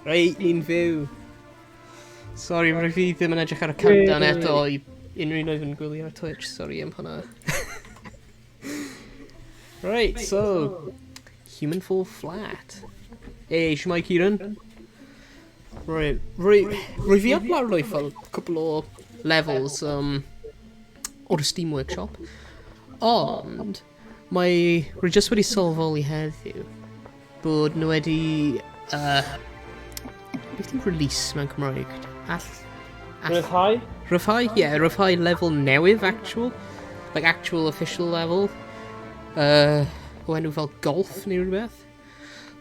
Reit, ni'n fyw. Sorry, rwy fi ddim yn edrych ar y countdown eto i unrhyw un oedd yn gwylio ar Twitch. Sorry am hwnna. Right, so, Human Fall Flat. Hey, shwmae Kieran? Right, rwy, rwy fi ar lawr fel cwpl o levels o'r Steam Workshop. Ond, mae, rwy jyst wedi sylweddoli heddiw bod nhw wedi... Beth yw release mewn Cymraeg? All... Rhyddhau? Rhyddhau? Ie, yeah, rhyddhau lefel newydd, actual. Like, actual official level. O enw fel golf neu rhywbeth.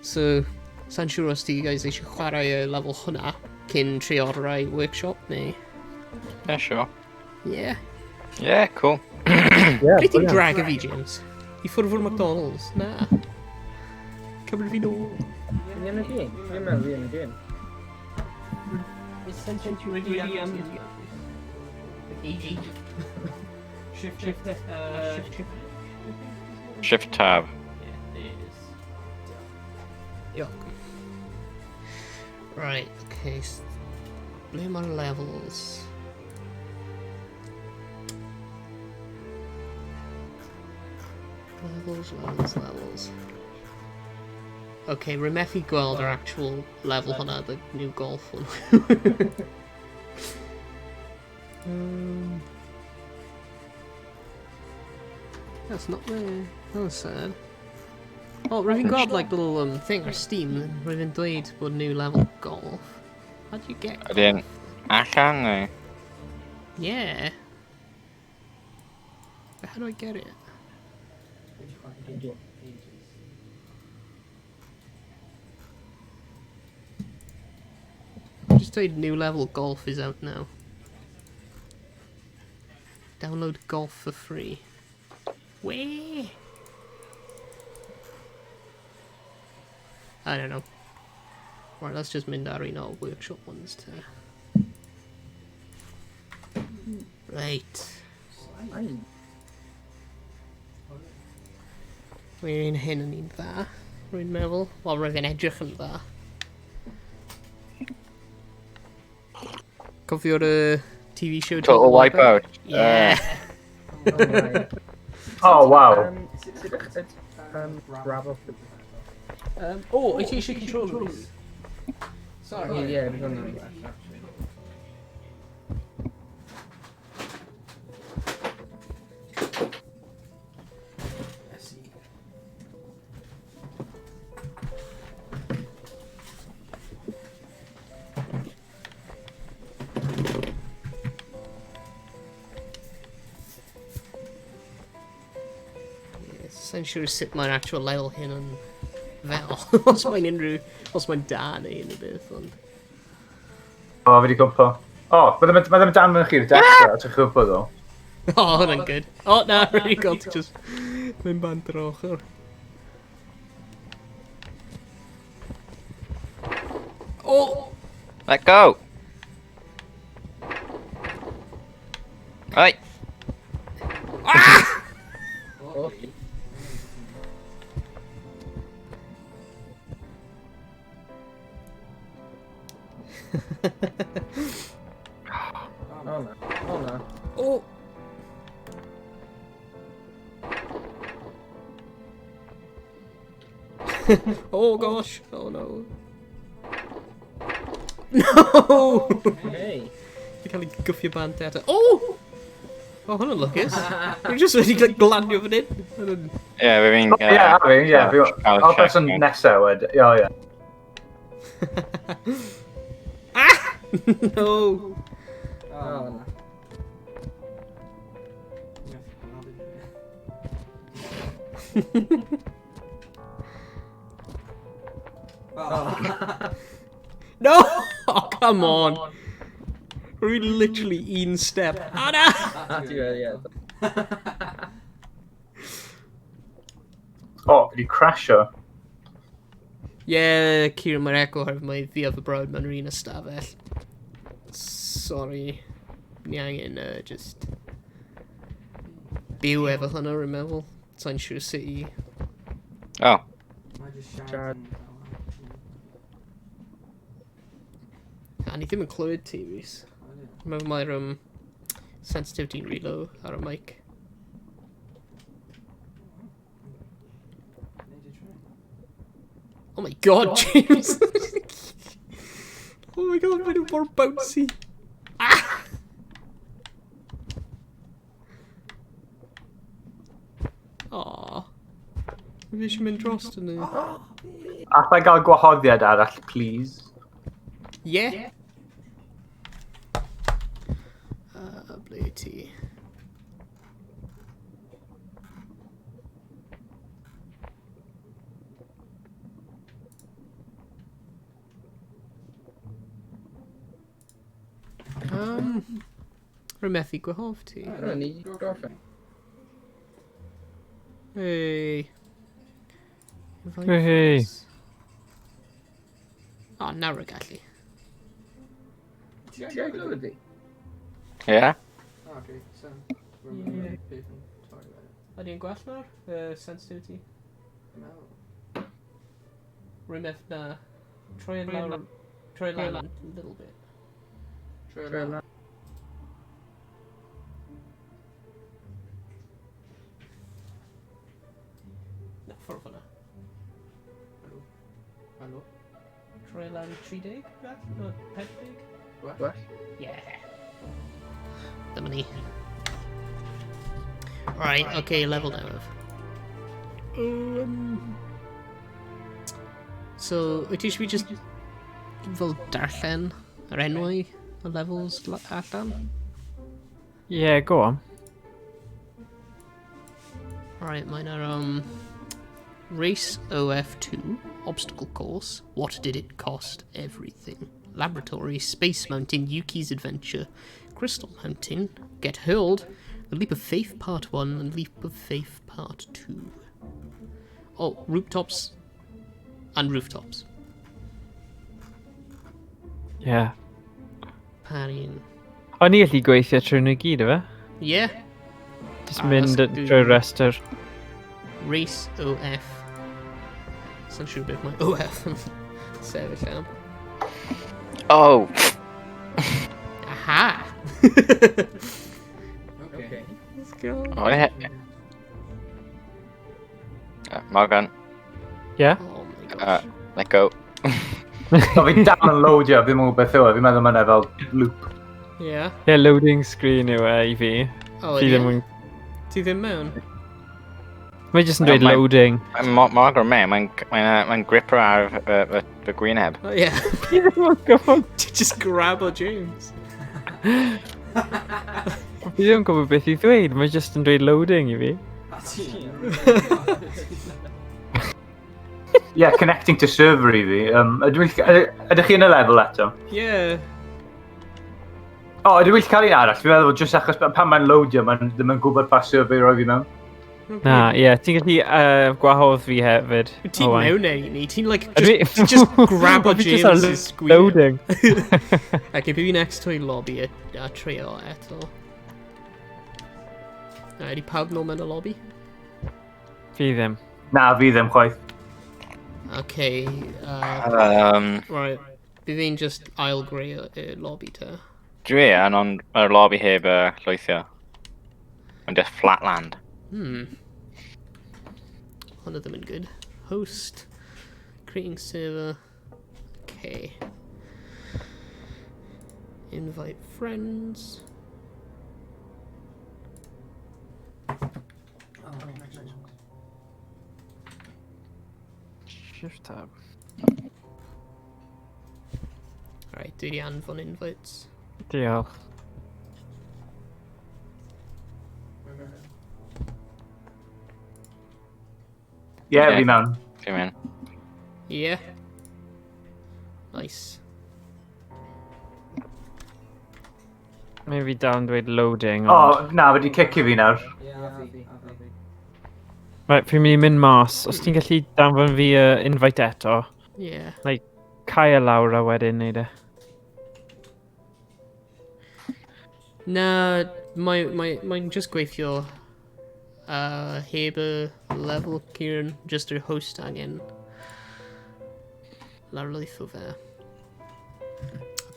So, sa'n siŵr os ti guys eisiau chwarae y lefel hwnna cyn trio rai workshop neu... Yeah, sure. Yeah. Yeah, cool. Yeah, Ble ti'n brilliant. drag fi, James? I ffwrdd o'r McDonald's? Na. Cymryd fi nôl. Fi yn y gêm. Fi'n meddwl fi yn y gêm. Shift, shift, shift, shift. Shift tab. Yeah, there it is. You're welcome. Right, okay. Ble mae'r levels? Levels, levels, levels. Okay, rwy'n methu gweld yr actual level hwnna, the new golf one. That's not there. That's sad. Oh, rwy'n fi'n gweld like little thing ar Steam, rwy'n fi'n dweud bod new level golf. How'd you get Ydy e'n allan neu? Yeah. But how do I get it? Just dweud new level golf is out now. Download golf for free. Where? I don't know. Right, let's just mynd ar un o'r workshop ones to... Right. Mae'r un hyn yn un dda, rwy'n meddwl. Wel, roedd e'n edrych yn dda. Cofio'r TV show Total Wipeout. Yeah. Oh, wow. Sut grab off the... Oh, wyt ti eisiau controllers? Sorry. Yeah, yeah, fi'n gwneud. Sa'n siŵr sut mae'r actual level hyn yn fel. Os mae'n unrhyw... Os mae'n da neu unrhyw beth, ond... O, fi wedi cwmpo. O, mae ddim dan mewn chi'r dechrau, a ti'n cwmpo ddo. O, hwnna'n good. O, na, really good. Just mynd bant yr ochr. O! Let go! Right. Ah! Oh. Oh na. Oh na. Oh! Oh gosh! Oh no. No! Hey. Fi cael ei gwffio bant eto. Oh! Oh, hwnna'n lwcus. Rwy'n just wedi like, glanio fan hyn. Hwnna'n- Yeah, fi fi'n... Ie, a fi, ie. cael O, person checkpoint. nesaf wedi. Ie, ie. Ah! No! Oh na. Oh. No! Oh, come on! Rwy'n literally un step. Ah, na! Ti wedi, ie. O, fi wedi crasio. Yeah, Kieran, mae'r echo oherwydd mae fi a fy brawd mewn yr un ystafell. Sorry. Ni angen just byw efo hwnna, rwy'n meddwl. Sa'n siŵr sut i... Oh. Siarad. Na, ni ddim yn clywed ti, Rhys. Meddwl mae'r sensitivity'n rhy low ar y mic. Oh my god, James! Oh my god, mae'n mor bouncy. Ah! Aww. Fi eisiau mynd dros dyn nhw. Alla i gael gwahoddiad arall, please? Yeah. Ble wyt ti? Rwy'n methu gwahodd ti. O, ni gorffen. Hey. Invite Hey. friends. O, nawr y gallu. Ti'n gallu glywed fi? Yeah? Okay, so... Yeah. Ydy yn gwell nawr? Sensitivity? Rwy'n methu na. Troi yn lawr. Troi lan a little bit. Troi lan. Na, ffwrdd fyna. Helo. Troi lan 30? Beth? No, 40? Well? Yeah. Dyma ni. Right, okay, level newydd. So, wyt ti eisiau fi just fel darllen yr enwau y levels allan? Yeah, go on. Right, mine are Race OF2, Obstacle Course, What Did It Cost? Everything. Laboratory, Space Mountain, Yuki's Adventure, Crystal Mountain, Get Hurled, The Leap of Faith Part 1 and Leap of Faith Part 2. Oh, Rooftops and Rooftops. Yeah. Parin. O'n i gallu gweithio trwy nhw gyd, efe? Yeah. Just Ah, mynd that's good. trwy'r restr. Race OF. Sa'n siŵr beth mae OF yn sefyll am. Oh! Aha! Okay. Let's go. Oh, yeah. Morgan, Yeah? Oh my gosh. Let go. So fi dal yn loadio, fi ddim yn gwybod beth yw e, fi'n meddwl mae'n fel loop. Yeah. Yeah, loading screen yw e i fi. Oh, Fi ydy ddim e? yn... Ti ddim mewn? Mae jyst yn Wel, dweud loading. Morgan, man, mae'n gripper ar fy gwyneb. Oh, yeah. Fi ddim yn gwybod... Ti just grab o James. Fi ddim yn gwybod beth i ddweud, mae jyst yn dweud loading i fi. Yeah, connecting to server i fi. Ydych chi yn y level eto? Yeah. O, ydw i'n cael un arall? Fi'n meddwl jyst achos pan mae'n loadio, mae'n ddim yn gwybod pa server i roi fi mewn. Okay. Na, ie, yeah, ti'n gallu gwahodd fi hefyd. Ti'n Owain. mewn e i ni. Ti'n like, Ydw just grab o Fi jyst ar James's gwyneb. Loading. Okay, be fi next to i lobby a trio eto. Na, ydy pawb nôl mewn y lobby? Fi ddim. Na, fi ddim chwaith. Okay, right. By fi'n just ail greu y lobby te. Dwi yn, ond mae'r lobby heb llwythio. Mae'n just flatland. Hwnna ddim yn good. Host. Creating server. Okay. Invite friends. Oh, connections. Shift tab. Alright, dwi di anfon invites. Diolch. Yeah, Yeah. fi mewn. Dwi'n mynd. Yeah. Nice. Mae fi dal yn dweud loading. O, Ond... na, wedi cicio fi nawr. Yeah, a fi, a fi. Right, fi'n mynd i mynd mas. Os ti'n gallu danfon fi invite eto, Yeah. cau e lawr a wedyn neud e. Na, mae'n just gweithio heb y level Kieran, just yr host angen lawrlwytho fe.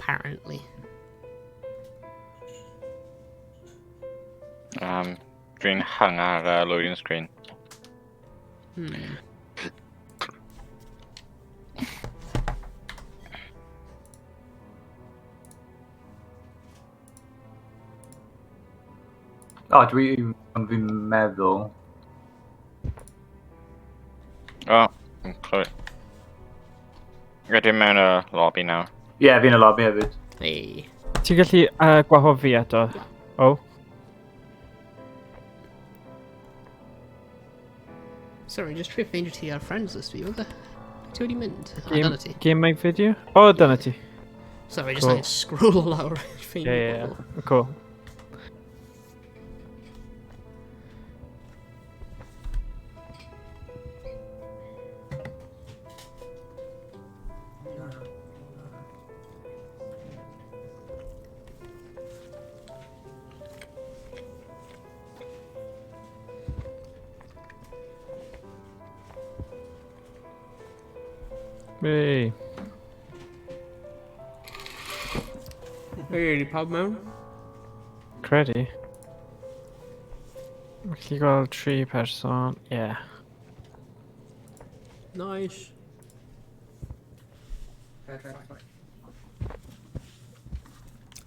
Apparently. Dwi'n hung ar loading screen. O, ond fi'n meddwl. O, yn clywed. Rydyn mewn y lobby nawr. Ie, yeah, fi'n y lobby hefyd. Hey. Ti'n gallu gwahodd fi eto? Oh. Sorry, just trio ffeindio ti ar friends list fi, oedd e? Ti wedi mynd? Ah, dyna ti. Game make video? O, dyna ti. Sorry, just Cool. angen scroll lawr ffeindio Ie, ie, pobl. ie. Cool. Hey. Hey, di pawb mewn? Credu. Mae'n gallu gweld tri person. Ie. Yeah. Nice.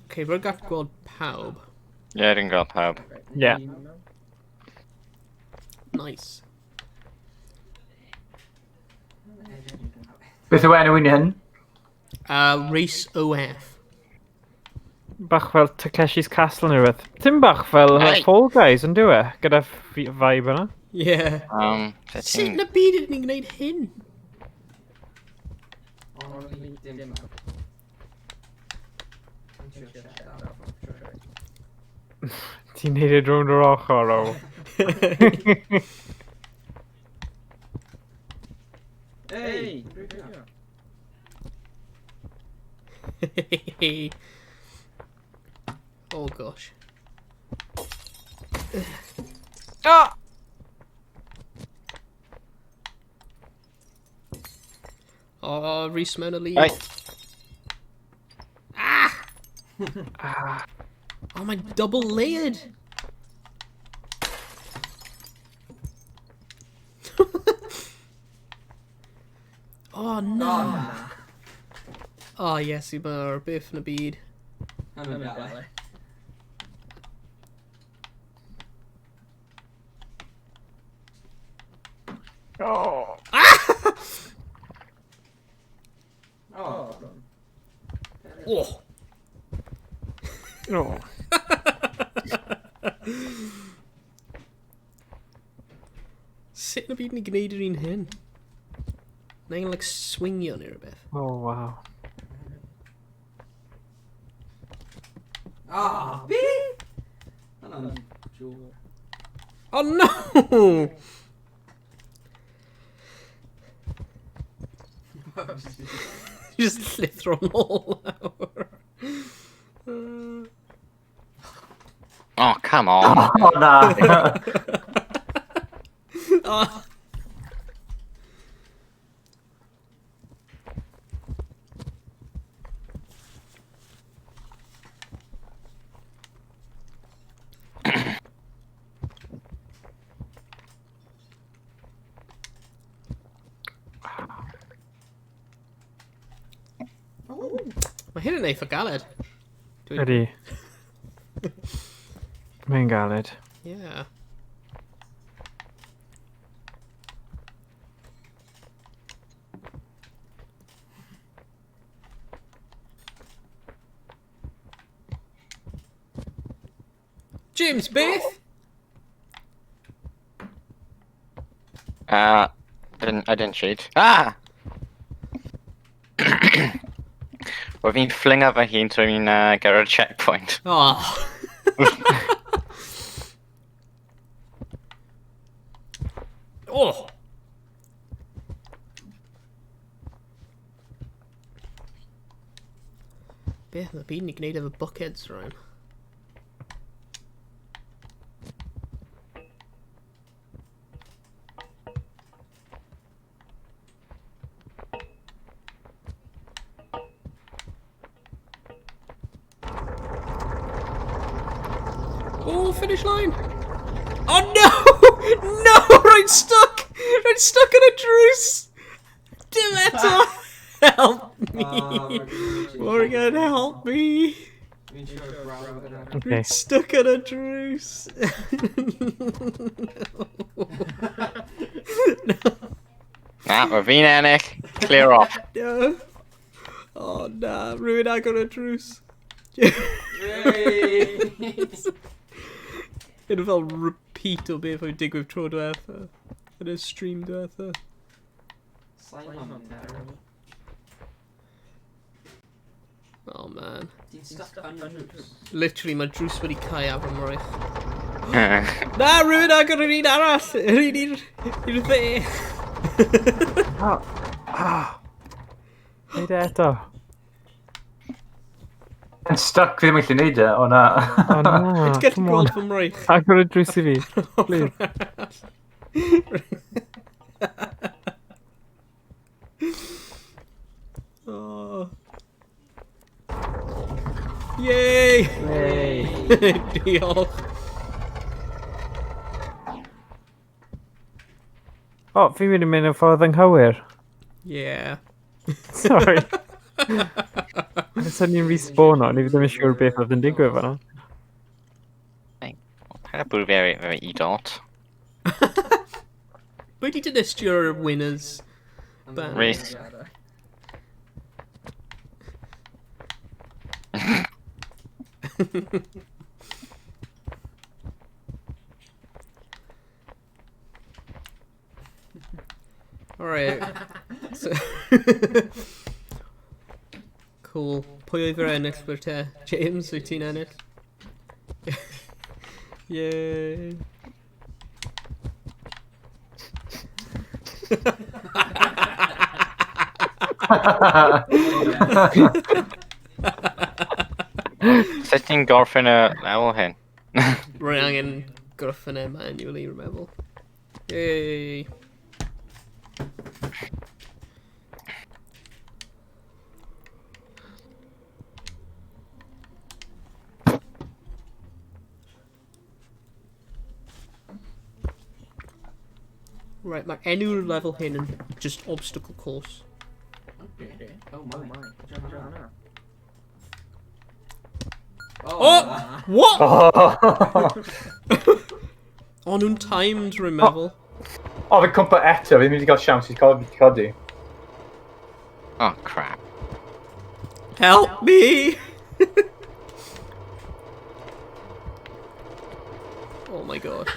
Okay, rwy'n gallu gweld pawb. Ie, yeah, dwi'n gweld pawb. Yeah. Nice. Beth yw enw un hyn? Race OF. Bach fel Takeshi's Castle neu rhywbeth. Tim bach fel Hey. Fall Guys, yn dyw e? Gyda vibe yna. Yeah. Lle Sut ti'n... yn y byd ydyn ni'n gwneud hyn? Only dim. Ti'n neud e rownd yr ochr o. Hey! Oh gosh. Ah! Oh, Rhys mewn y lead. Hey. Ah! Oh, mae'n double layered. Oh no. Oh yes, i mae'r byth yn y byd. I'm a ballet. Oh. Oh. Oh. Oh. Sut yn y byd ni gwneud yr un hyn? Neu'n like swingio neu rhywbeth. Oh, wow. Ah, be? Hwnna'n jôl. Oh no! Just llithro nôl lawr. Oh, come on. O, na. Oh. Mae hyn yn eitha galed. Ydy. Mae'n galed. Yeah. James, beth? I didn't cheat. Ah! Wel, fi'n flingo fy hun trwy'n gyrraedd checkpoint. Oh. Oh! Beth mae byd ni gwneud efo buckets rhaid? Oh, finish line! Oh no! No! Rwy'n stuck! Rwy'n stuck yn y drws! Dim eto! Help me! Morgan, help me! Fi'n siŵr brawd yna. Okay. Rwy'n stuck yn y drws! Na, mae fi'n ennill. Clear off. No. Oh na, rwy'n agor y drws. Yay! Yn fel repeat o beth oedd digwydd tro diwetha. Yn y stream diwetha. Simon, terrible. Oh man. Ti'n stuck yn y drws. Literally, mae drws wedi cau ar fy mraich. Na, rwy'n agor yr un arall! Yr un i'r dde! Ah. Ah. Neud e eto. Yn stuck, fi ddim yn gallu neud e, o na. O na, Ti'n gallu come on. gweld fy mraich? Agor y drws i fi. Please. Oh. Yay! Yay. Diolch. O, fi'n mynd i mynd yn ffordd anghywir. Yeah. Sorry. Os o'n i'n respawn o'n i ddim yn siŵr beth oedd yn digwydd fan'na. Paid â bwrw fi efo e dot. Pwy di dinistrio'r winners? Ban. Rhys. Alright. So cool. Pwy oedd yr enillwyr te? James, wyt ti'n ennill? Yay. Sut ti'n gorffen y level hyn? Rwy'n angen gorffen e manually, rwy'n meddwl. Yay. Right, mae enw'r lefel hyn yn just obstacle course. Okay. Oh my. Jump hwnna. Oh! na. What? O, O, nhw'n timed, rwy'n meddwl. o fi'n cwmpa eto, fi'n mynd i gael siawns i codi. Oh, crap. Help me! Oh my god.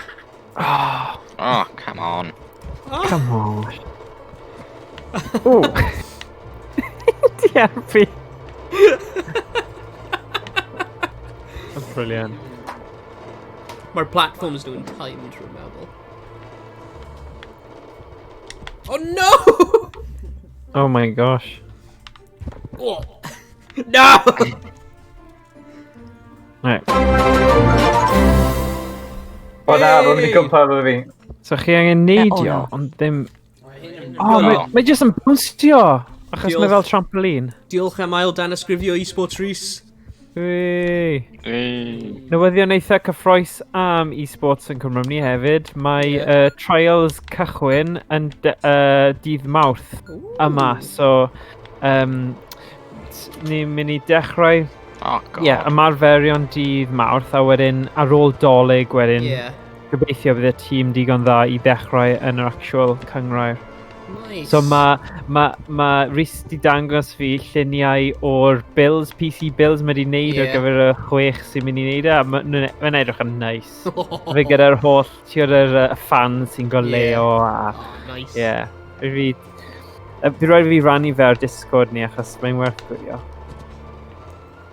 Oh, Oh, come on. come on. O! Ti helpu. That's brilliant. Mae'r platforms nhw'n timed, rwy'n meddwl. Oh no! Oh my gosh. Oh. No! Right. O na, mae'n mynd i cwmpa efo fi. So chi angen neidio, O, na. ond ddim... Mae hyn yn... O, oh, mae, mae jyst yn bownsio! Achos Diolch. mae fel trampoline. Diolch am ail danysgrifio eSports Rhys. Wee. Wee. Newyddion eitha cyffroes am e-sports yn Cymru hefyd. Mae Ie. yeah. trials cychwyn yn dydd Mawrth yma. So, ni'n mynd i dechrau Oh, god. yeah, ymarferion dydd Mawrth a wedyn ar ôl Dolig wedyn Yeah. gobeithio bydd y tîm digon dda i ddechrau yn yr actual cynghrair. Nice. So ma Rhys di dangos fi lluniau o'r builds, PC builds mae di wneud ar Ie. gyfer y chwech sy'n mynd i wneud e, a mae'n edrych yn nice. Fe gyda'r holl, ti'n gwybod yr fans sy'n goleo a... Oh, nice. Ie. Yeah. Fi rhaid i fi rannu fe ar Discord ni achos mae'n werth gwylio.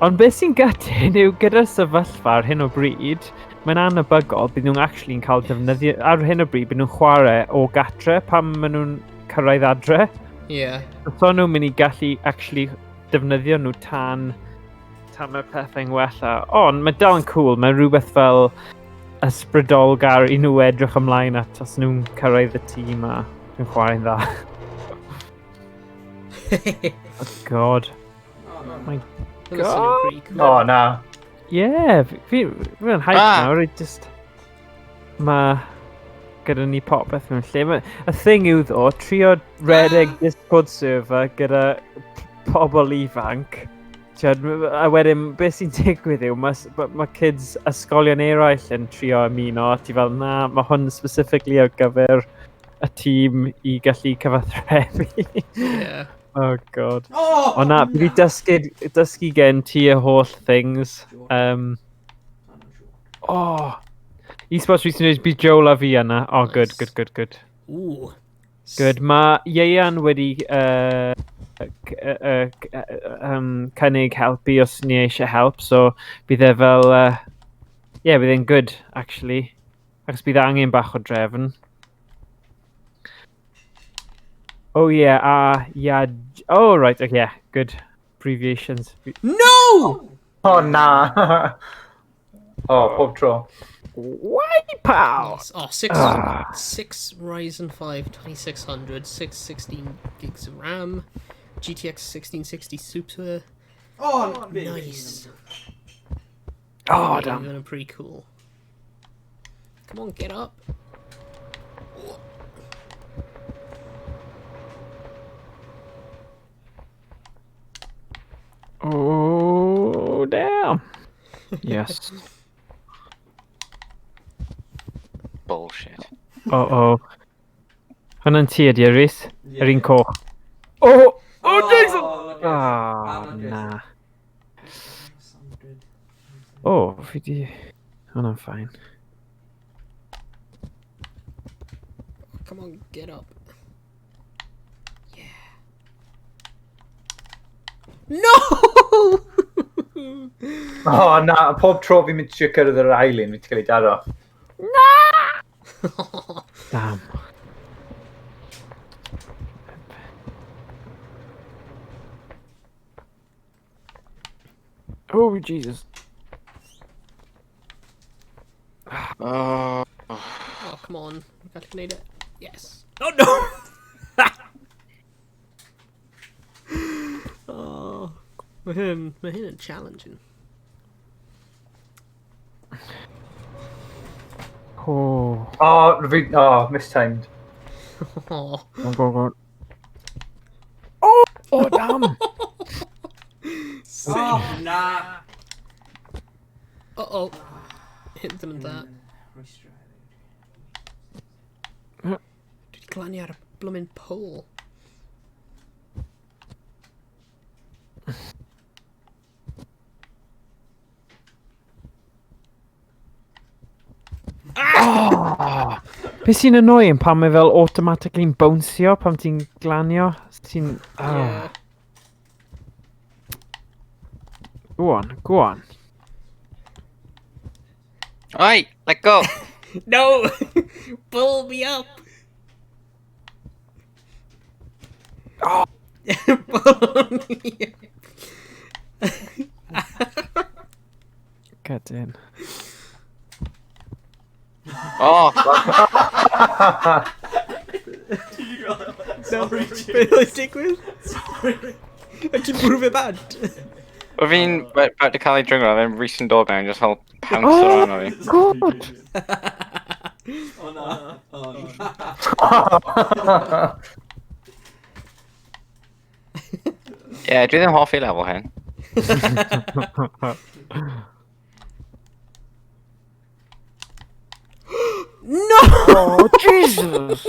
Ond beth sy'n gutting yw gyda'r sefyllfa ar hyn o bryd, mae'n anebygol bydd nhw'n actually'n cael defnyddio... Ar hyn o bryd, bydd nhw'n chwarae o gatre pan maen nhw'n cyrraedd adre. Yeah. So nhw'n mynd i gallu actually defnyddio nhw tan mae'r pethau'n wella. Ond mae dal yn cool, mae rhywbeth fel ysbrydolgar i nhw edrych ymlaen at os nhw'n cyrraedd y tîm a nhw'n chwarae'n dda. Oh god. Oh, no. My Hwnna'n swnio'n pretty cool. O na. Yeah, fi'n hype nawr, i just... Mae gyda ni popeth mewn lle. Y thing yw ddo, trio redeg Discord server gyda pobl ifanc. Tiod, a wedyn, beth sy'n digwydd yw, mae kids ysgolion eraill yn trio ymuno, a ti fel, na, mae hwn specifically ar gyfer y tîm i gallu cyfathrebu. Yeah. Oh, God. Oh! Ond na, fi wedi dysgu gen ti y holl things. Oh, eSports Recent News, bydd Joel a fi yna. Oh, good, Nice. good, good, good. Ooh. Good. Mae Ieuan wedi cynnig helpu os ni eisiau help, so bydd e fel... Yeah, bydd e'n good, actually. Achos bydd angen bach o drefn. Oh, yeah, yeah... Oh, right, okay, yeah, good. Abbreviations. No! Oh, na. Oh, pob tro. Wipe out! Nice. Oh, six Ryzen 5 2600, 6 16 gigs of RAM, GTX 1660 Super. Oh, Nice. Oh, damn. Even pretty cool. Come on, get up. Oh. Oh, damn. Yes. Bullshit. Oh, oh. Hwnna'n ti ydi, Rhys? Yr un coch. Oh! Oh, Jason! Oh, Ah, na. Oh, fi di... Hwnna'n fine. Come on, get up. Yeah. No! Oh, na, pob tro fi'n mynd trio cyrraedd yr ail un, fi'n cael ei daro. Damn. Oh, Jesus. Oh. Oh, come on. Gallu gwneud e. Yes. Oh, no! Oh, mae hyn yn challenging. Oh. Oh, fi... Oh, mistimed. Oh. Go, go, go. Oh! Oh, damn! Oh, na. Uh-oh. Hit them in that. Rhwystro. Dwi wedi glanio ar y bloomin' pole. Oh! Be sy'n annoying pan mae fel automatically'n bounceo pan ti'n glanio? Sy'n... Oh. Yeah. Go on, go on. Oi, let go. No! Pull me up! Oh. Pull me up. Get in. Oh, Sorry, Beth oedd digwydd? Sorry. A ti'n bwrw fe bant? Oedd fi'n about to cael ei dringo, then Rhys yn dod mewn, just fel pounce Oh! arno fi. God! Oh na. Oh na. Yeah, dwi ddim hoffi level hyn. No! Oh, Jesus!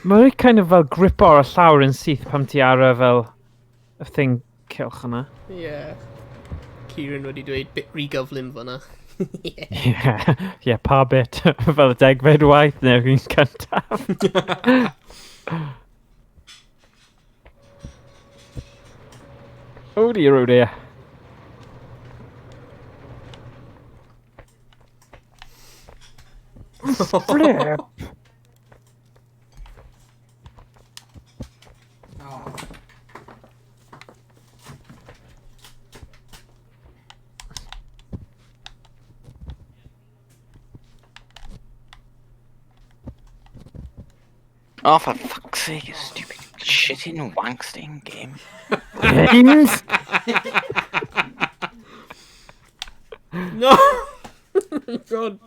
Mae'n kind of fel gripo ar y llawr yn syth pam ti ar y fel y thing cylch yna. Yeah. Kieran wedi dweud bit rhy gyflym fyna. Yeah. Yeah, pa bit? Fel y degfed waith neu'r un cyntaf. Oh dear, oh dear. Flip! Oh. Oh, for fuck's sake, you stupid shitting wanksting game. James! No! God.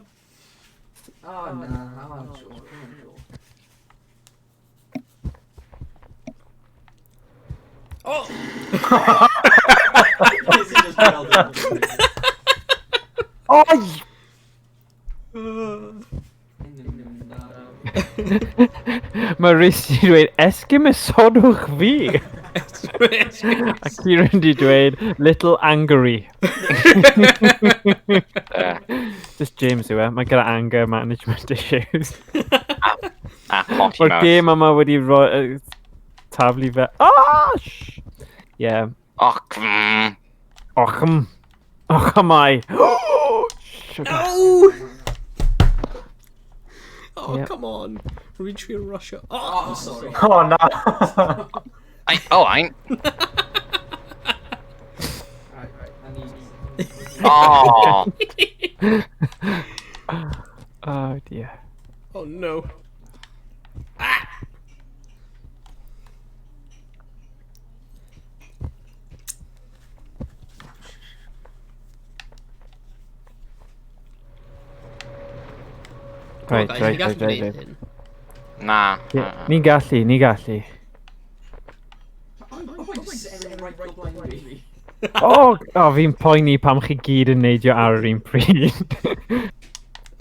Oh, na. Oh, sure. Oh! Is it just gweld e? Oh! Mae Rhys di dweud, esgymusodwch fi. A Kieran di dweud, little angry. Just James yw e, mae gyda anger management issues. A potty Mae'r mouth. game yma wedi rhoi... taflu fe... Ah! Yeah. Och. Ochm. Och am I. Sugar. No! Oh, Yep. come on. Rwy'n trio rusio. Oh, Oh, sorry. Oh, na. I, oh, I... Right, right. I need... Oh! Oh dear. Oh no. Ah! Right, guys, right, ni gallu right, right, gwneud right. hyn. Na. Yeah, ni'n gallu, ni gallu. Oh, just sitting right behind me. Oh, oh fi'n poeni pam chi gyd yn neidio ar yr un pryd.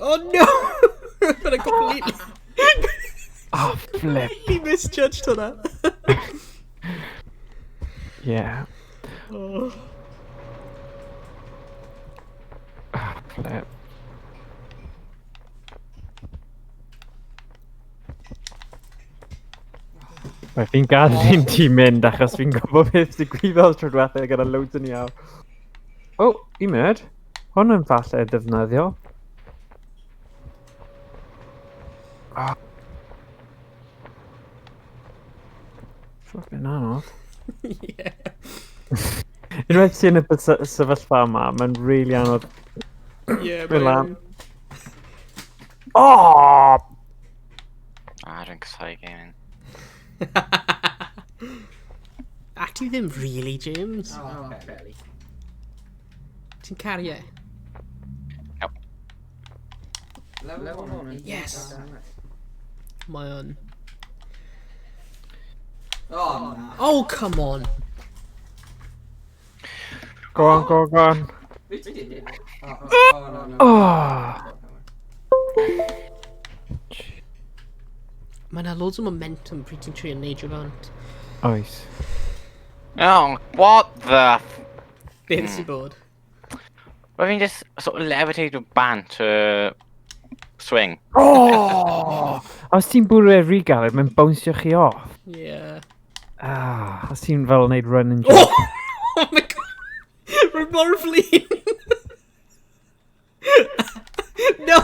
Oh no! But I completely, Oh, flip. completely misjudged hwnna. Yeah. Oh. Ah, flip. Right, fi'n gadael i ti mynd achos fi'n gwybod beth digwyddodd tro diwethaf gyda loads yn iawn. Oh, un munud. Hwn yn falle defnyddio. Ah. Fucking anodd. Yeah. Unwaith ti yn y sefyllfa yma, mae'n really anodd. Yeah, Mynd lan. mae'n... Oh! Ah, dwi'n casáu gaming. Actually ddim really, James. Oh, okay. Ti'n caru e? Level 1. Yes. Mae o'n. Oh, na. Oh, come on. Go on, go on, go on. Beth ti did? Oh, oh, no, no. Oh! Mae yna loads o momentum pryd ti'n trio neidio bant. Oes. Oh, what the... Beth sy'n bod? Roedd fi'n just sort of levitate bant swing. Oh! A os ti'n bwrw e rhy galed, mae'n bownsio chi off. Yeah. Ah, os ti'n fel wneud run and jump. Oh! Oh my god! Rwy'n mor flin! No!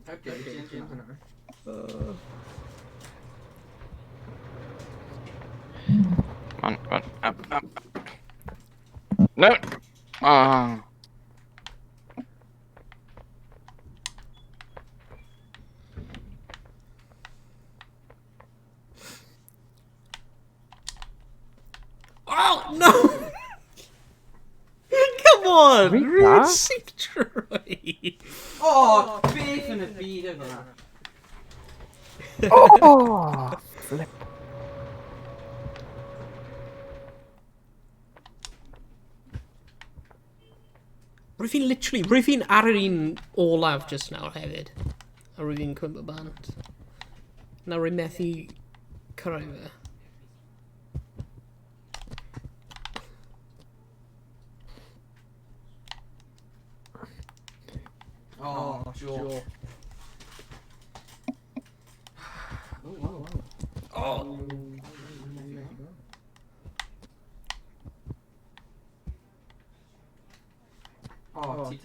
Okay, James hwnna. Come on, come on, up, up. No! Oh. Oh, no! Come on! Reit Rwy'n da. syth trwy! Oh, beth yn y byd oedd hwnna? Oh! Flip. Rwy'n fi'n literally, rwy'n fi'n ar yr un olaf just nawr hefyd. A rwy'n fi'n cwympo bant. Nawr rwy'n methu cyrraedd fe. Oh, Joe. Oh, wow, wow. Oh! Oh, ti...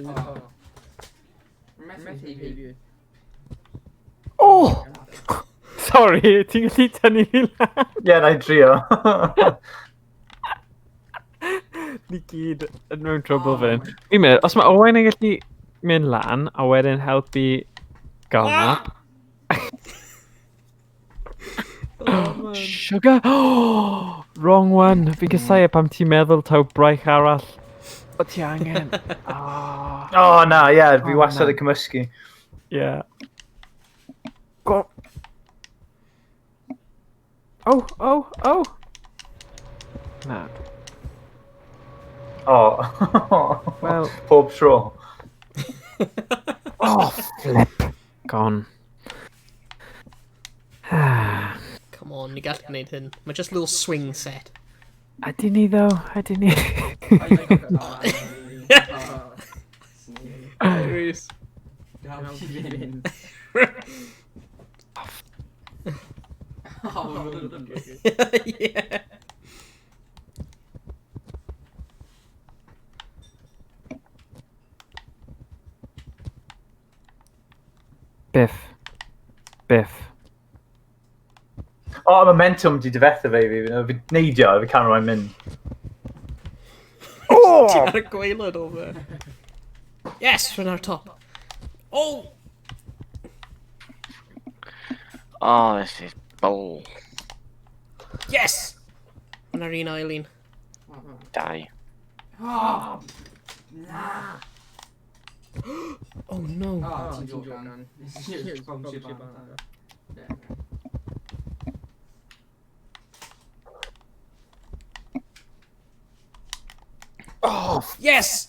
Oh. Methu fi. Oh! Sorry, ti'n gallu tynnu fi lan? Ie, na i drio. Ni gyd yn mewn trouble fan. Fi'n meddwl, os mae Owain yn gallu mynd lan a wedyn helpu gael map. Oh Come on. Sugar! Oh, wrong one. Fi'n casau e pam ti'n meddwl taw braich arall. O ti angen. Oh, Oh, na, ie, yeah, fi Oh, wastad na. yn cymysgu. yeah. Go. Oh, oh, oh. Na. Oh. Wel- Pob tro. Oh, flip. Gone. Come on, ni gallu gwneud hyn. Mae just little swing set. Ydyn ni ddo? Ydyn ni? Rhys. Yeah. Biff. Biff. O, oh, momentum di difetha fe i fi. Fi neidio, fi camera mae'n mynd. Oh! Ti ar y gwaelod o fe. Yes, rwy'n ar top. Oh! Oh, this is bull. Yes! Rwy'n ar un ail un. Die. Oh, na. Oh no. Oh, ti'n jocan. Bownsio bant. Oh! Yes!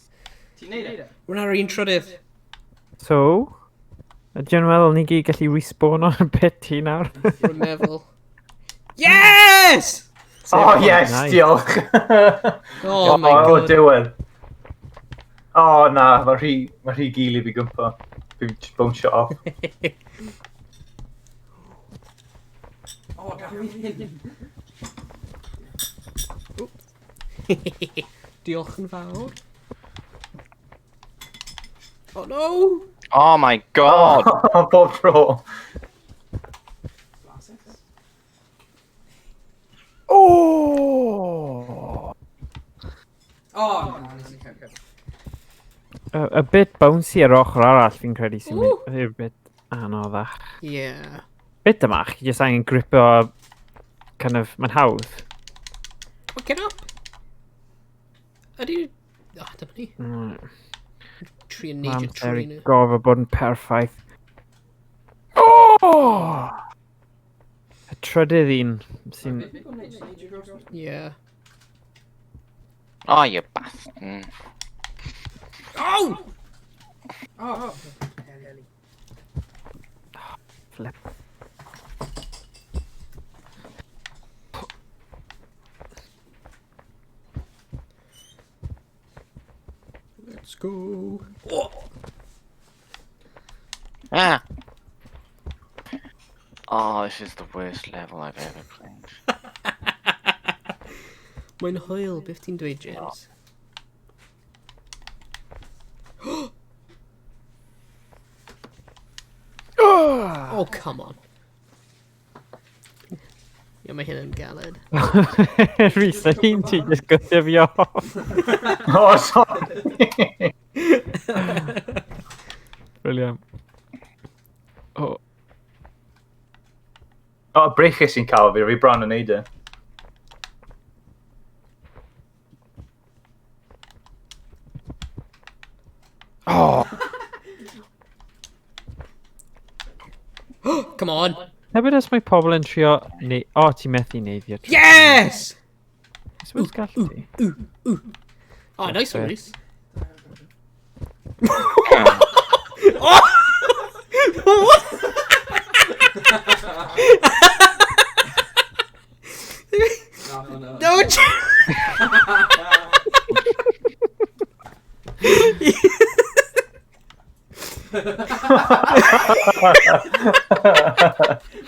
Ti'n neud e? Rwy'n ar un trydydd. So, ydy o'n meddwl ni gyd gallu respawn o'n bit ti nawr? Rwy'n meddwl. Yes! Oh, yes, Nice. diolch. Oh my O, god. diwedd. Oh, na, mae rhy, ma rhy gil i fi gwmpa. Fi'n just bounce off. Oh, gaf fi ddim. Diolch yn fawr. Oh no! Oh my god! Oh, pob tro. Glasses. Oh! Oh, na, nes i cael. A bit bouncy ar ochr arall fi'n credu sy'n Ooh. mynd yw'r bit anoddach. Yeah. Bit yma, chi jyst angen gripo kind of, mae'n hawdd. Oh, get up! Ydy... Oh, dyma ni. Trio Mae neidio amser trwy i nhw. gorfod bod yn perffaith. Oh! Y trydydd un sy'n... Yeah. Oh, you bastard. Oh! Oh, Flip. Let's go. Oh! Ah! Oh, this is the worst level I've ever played. Mae'n hwyl, beth ti'n dweud, James? Oh, come on. Ie, mae hyn yn galed. Rhys, y un ti just gwthio fi off. Oh, sorry. Brilliant. Oh. Oh, breichiau sy'n cael fi, fi bron yn neud e. Oh! Come on. Hefyd os mae pobl yn trio... Neu... O, oh, ti'n methu neidio. Yes! Suppose gallu ti. Oh, nice one, Rhys. Oh. What? No, no. No!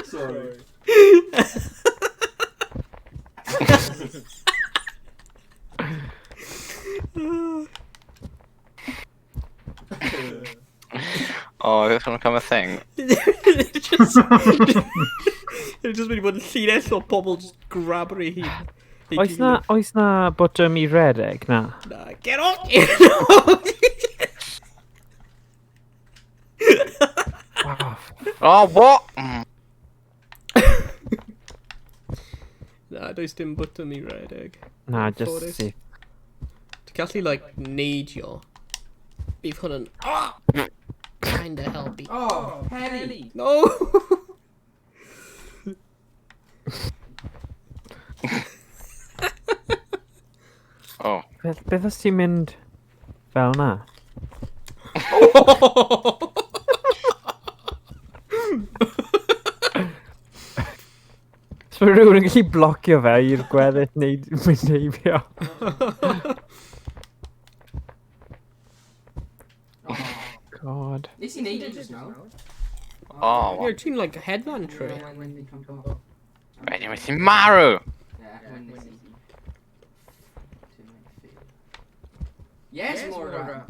Sorry. Oh, is this gonna become a thing? Just... It just mynd i bod yn llinell o pobl just grab ei hun. Ei Oes na, gilydd. oes na botwm i redeg? Na. Na, get off! Wow. Oh, what? Mm. Na, does dim bwtwm i redeg. Na, just Anffodus. see. Ti'n gallu, like, neidio. Bydd hwn yn... Ah! Kinda helpu. Oh, Penny! No! Oh. Beth os ti'n mynd fel na? So mae rhywun yn gallu blocio fe i'r gweddill neu mynd heibio. Oh. God. Nes i neud it just now. Oh, You're ti'n, like, headband trwy. When they come off. Wedyn wyt ti'n marw! Yeah, when they see. Yes, Morgan!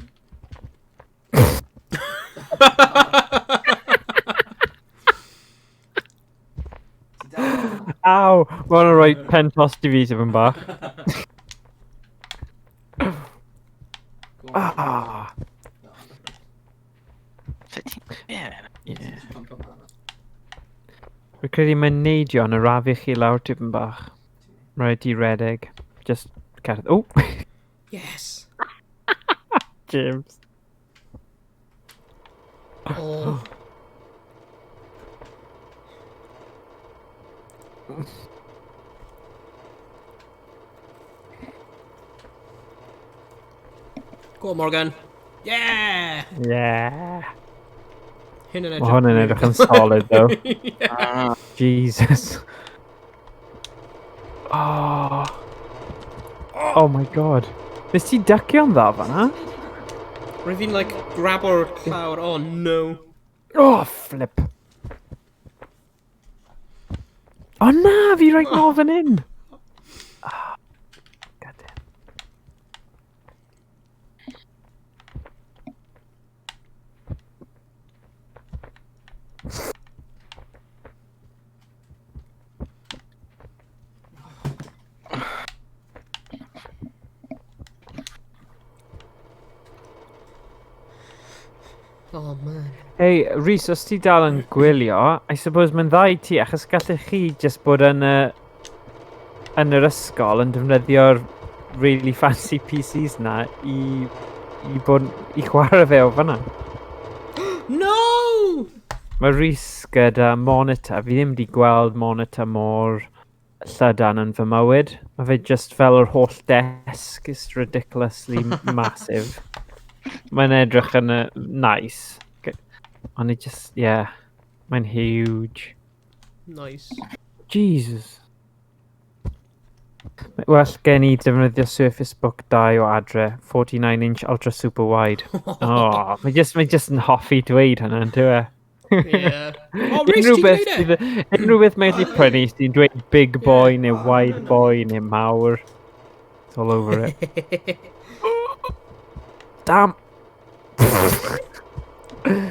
Aw! Mae hwnna'n rhoi pen tost i fi tipyn bach. Ah! Sut ti'n... Yeah. Yeah. Rwy'n credu mae'n neidio yn arafu chi lawr tipyn bach. Mae rhaid i redeg. Just cerdd. Oh! Yes! James. Oh. Go on, Morgan. Yeah! Yeah! Hyn yn Mae hwn yn edrych yn solid though. Yeah. Ah, Jesus. Oh. Oh my god. Nes ti duckio'n dda fan'na? Rwy'n fi'n, like, grabo'r llawr. Oh, no. Oh, flip. Oh na, fi reit nôl fan hyn. Ah, God damn. Oh, man. Hey, Rhys, os ti dal yn gwylio, I suppose mae'n dda i ti, achos gallech chi just bod yn y, yn yr ysgol yn defnyddio'r really fancy PCs na i, bod, i chwarae fe o fan'na. No! Mae Rhys gyda monitor, fi ddim wedi gweld monitor mor llydan yn fy mywyd. Mae fe just fel yr holl desk is ridiculously massive. Mae'n edrych yn nice. Ond it just, yeah, mae'n huge. Nice. Jesus. Well gen i defnyddio Surface Book 2 o adre, 49 inch ultra super wide. Oh, mae just yn hoffi dweud hynna, yn dyw e? Yeah. Oh, Rhys, Unrhyw ti'n beth gwneud e? unrhyw beth mae'n gallu prynu sy'n dweud big boy neu wide boy neu mawr. It's all over it. Damn!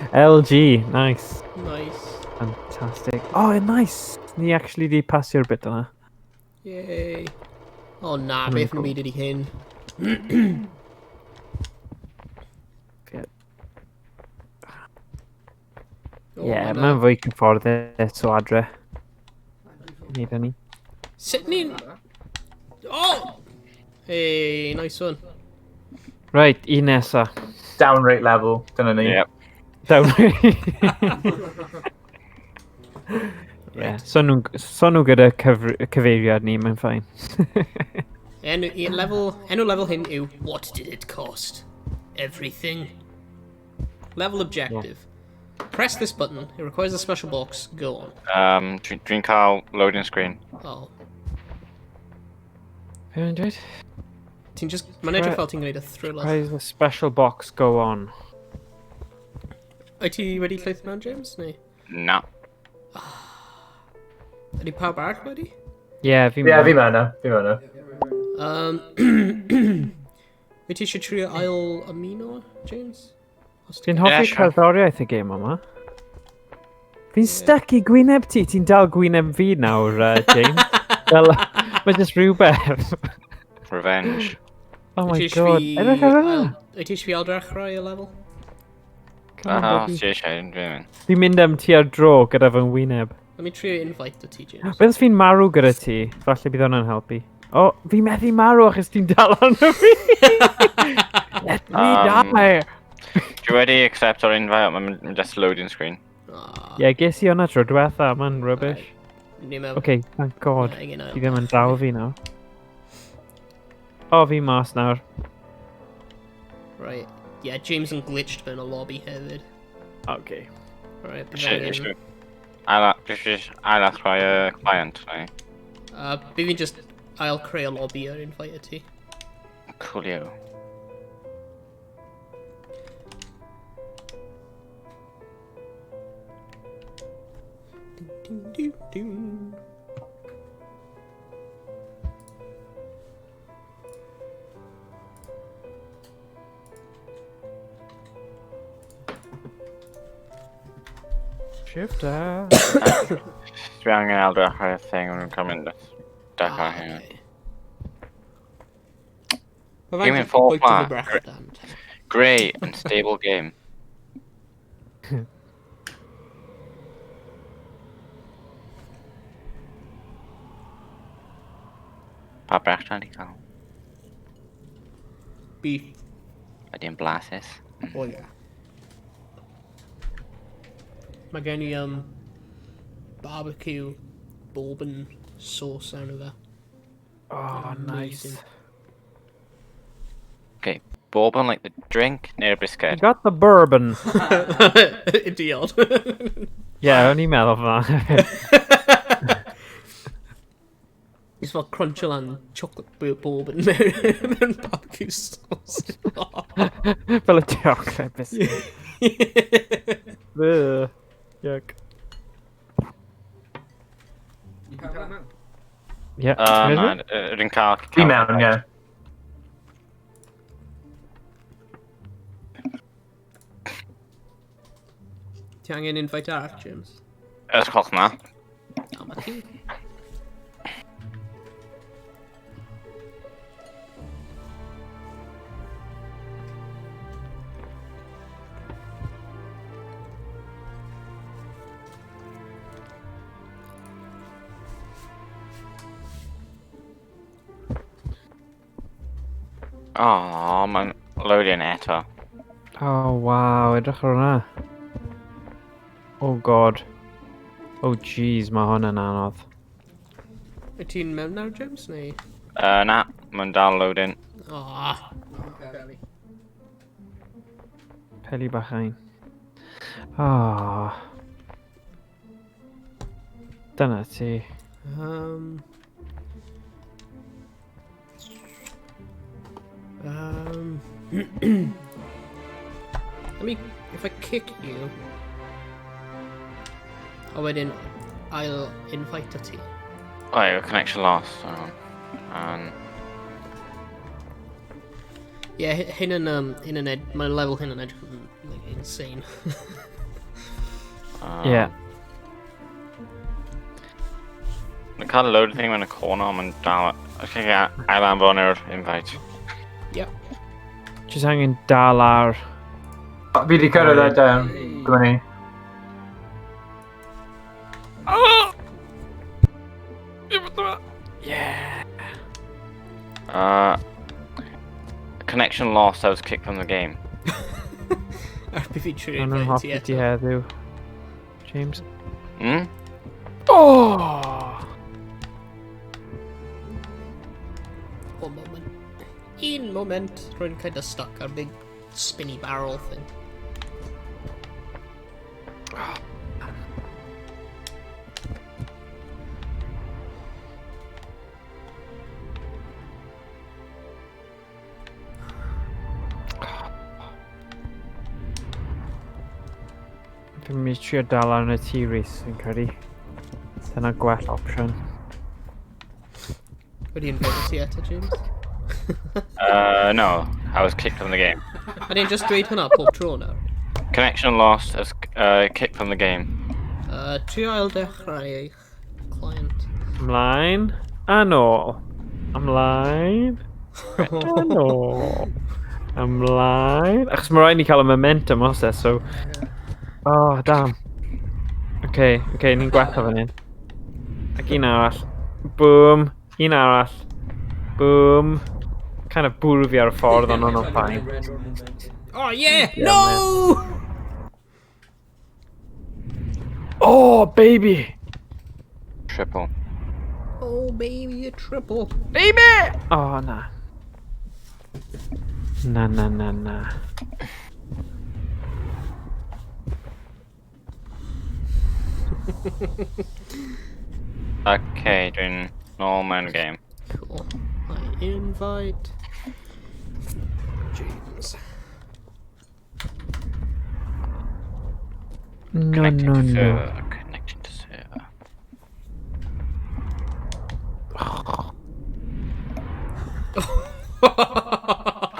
LG, nice. Nice. Fantastic. Oh, nice! Ni actually di pasio'r bit yna. Yay. Oh, na, Hwnna'n beth yn cool. byd ydi hyn? Ie. Oh, Yeah, ma' mae'n fwy cyfforddus o adre. Wneud hynny. Sut ni'n... Oh! Hey, nice one. Right, un nesa. Down rate level, dyna ni. Yep. Down. Yeah, so nhw gyda cyfeiriad ni, mae'n fine. Enw level hyn yw What did it cost? Everything. Level objective. Press this button. It requires a special box. Go on. Dwi'n cael loading screen. Oh. Be mae'n dweud? Ti'n just... Mae'n edrych fel ti'n gwneud y thriller. Press the special box, go on. Wyt ti wedi llwyth mewn, James? Neu? Na. Ydy pawb arall wedi? Yeah, fi'n Ie, fi mewn fi mewn. Wyt ti eisiau trio ail ymuno, James? Os Fi'n ti'n... hoffi Yeah, sure. cerddoriaeth y gêm yma. Fi'n stuck i gwyneb ti. Ti'n dal gwyneb fi nawr, James. Fel, mae just rhywbeth. Revenge. Oh my Wyt ti eisiau god. fi Edrych ar hwnna. Wyt ti eisiau fi ail-dechrau y lefel? Come on, Oh, baby. ti eisiau, dwi'n mynd. Fi'n mynd am ti ar dro gyda fy ngwyneb. Let me trio invite ti, James. Beth os fi'n marw gyda ti? Falle bydd hwnna'n helpu. O, oh, fi methu marw achos ti'n dal arno fi! Let me die! Dwi wedi accept o'r invite, mae'n just loading screen. Ah, Ie, yeah, ges i hwnna tro diwetha, mae'n rubbish. Ni'n meddwl... Okay, thank God. Ie, angen ail. Ti ddim yn dal fi nawr. O, fi mas nawr. Right. Yeah, James yn glitched mewn y lobby hefyd. Okay. Right, bydd Shit, angen... shit. Ail ail y client, neu? Bydd fi'n just ail creu y lobby ar invite ti. Coolio. Ding, ding, ding. Shifter. Dwi angen ail dechrau'r thing yn cymryd dechrau Ah, hyn. okay. Mae Game fe'n in four bwyta fy flat. brechdan. Grey and stable game. Pa brechdan di cael? Beef. Ydy'n blasus? Oh yeah. Mae gen i barbecue bourbon sauce arno fe. Oh, nice. Amazing. Okay, bourbon like the drink neu'r You biscuit? got the bourbon. Diod. Yeah, o'n i'n meddwl fyna. It's fel crunch lan chocolate bourbon mewn barbecue sauce. Fel y chocolate biscuit. Ugh. Yuck. You can't come out. Yeah. Na, ydyn cael... Fi mewn, ie. Ti angen invite arall, James? Ys cloch na. Na, ma ti. Oh, mae'n loading eto. Oh, wow, edrych ar hwnna. Oh, God. Oh, jeez, mae hwn yn anodd. Wyt ti'n mewn nawr, James, neu? Na, mae'n dal loading. Ah, Peli. Peli bach ein. Oh. Dyna ti. Let me, if I kick you, a wedyn I'll invite ti. Oh, your connection lost. So, Yeah, hyn yn, hyn yn ed, mae level hyn yn edrych yn, like, insane. Yeah. Mae'n cael load thing mewn y corner, mae'n dal... Okay, ail anfon i'r invite. Yeah. Just angen dal ar. Fi wedi cyrraedd e, down. Dyma ni. Yeah. Connection lost, I was kicked from the game. Ar beth fi trio Maen nhw'n invite ti hoffi ti eto. heddiw. James. Hmm? Oh! One moment. Un moment. Rwy'n kind of stuck ar big spinny barrel thing. Fi'n mynd i trio dal arno ti, Rhys, fi'n credu. Dyna gwell opsiwn. Wedi invite ti eto, James? No, I was kicked from the game. A ni'n just dweud hwnna pob tro nawr. Connection lost, I was kicked from the game. Trio ail dechrau eich client. Ymlaen. A nôl. Ymlaen. A nôl. Ymlaen. Achos mae rhaid ni cael y momentum os e, so... Oh, damn. Okay, okay, ni'n gwella fan hyn. Ac un arall. Boom. Un arall. Boom. Kind of bwrw fi ar y ffordd, ond o'n fine. Oh, yeah! Yeah, No! Oh, baby! Triple. Oh, baby, a triple. Baby! Oh, na. Na, na, na, na. Okay, dwi'n nôl mewn game. Cool. I invite James. No, Connecting no, to no. server. Connecting to server.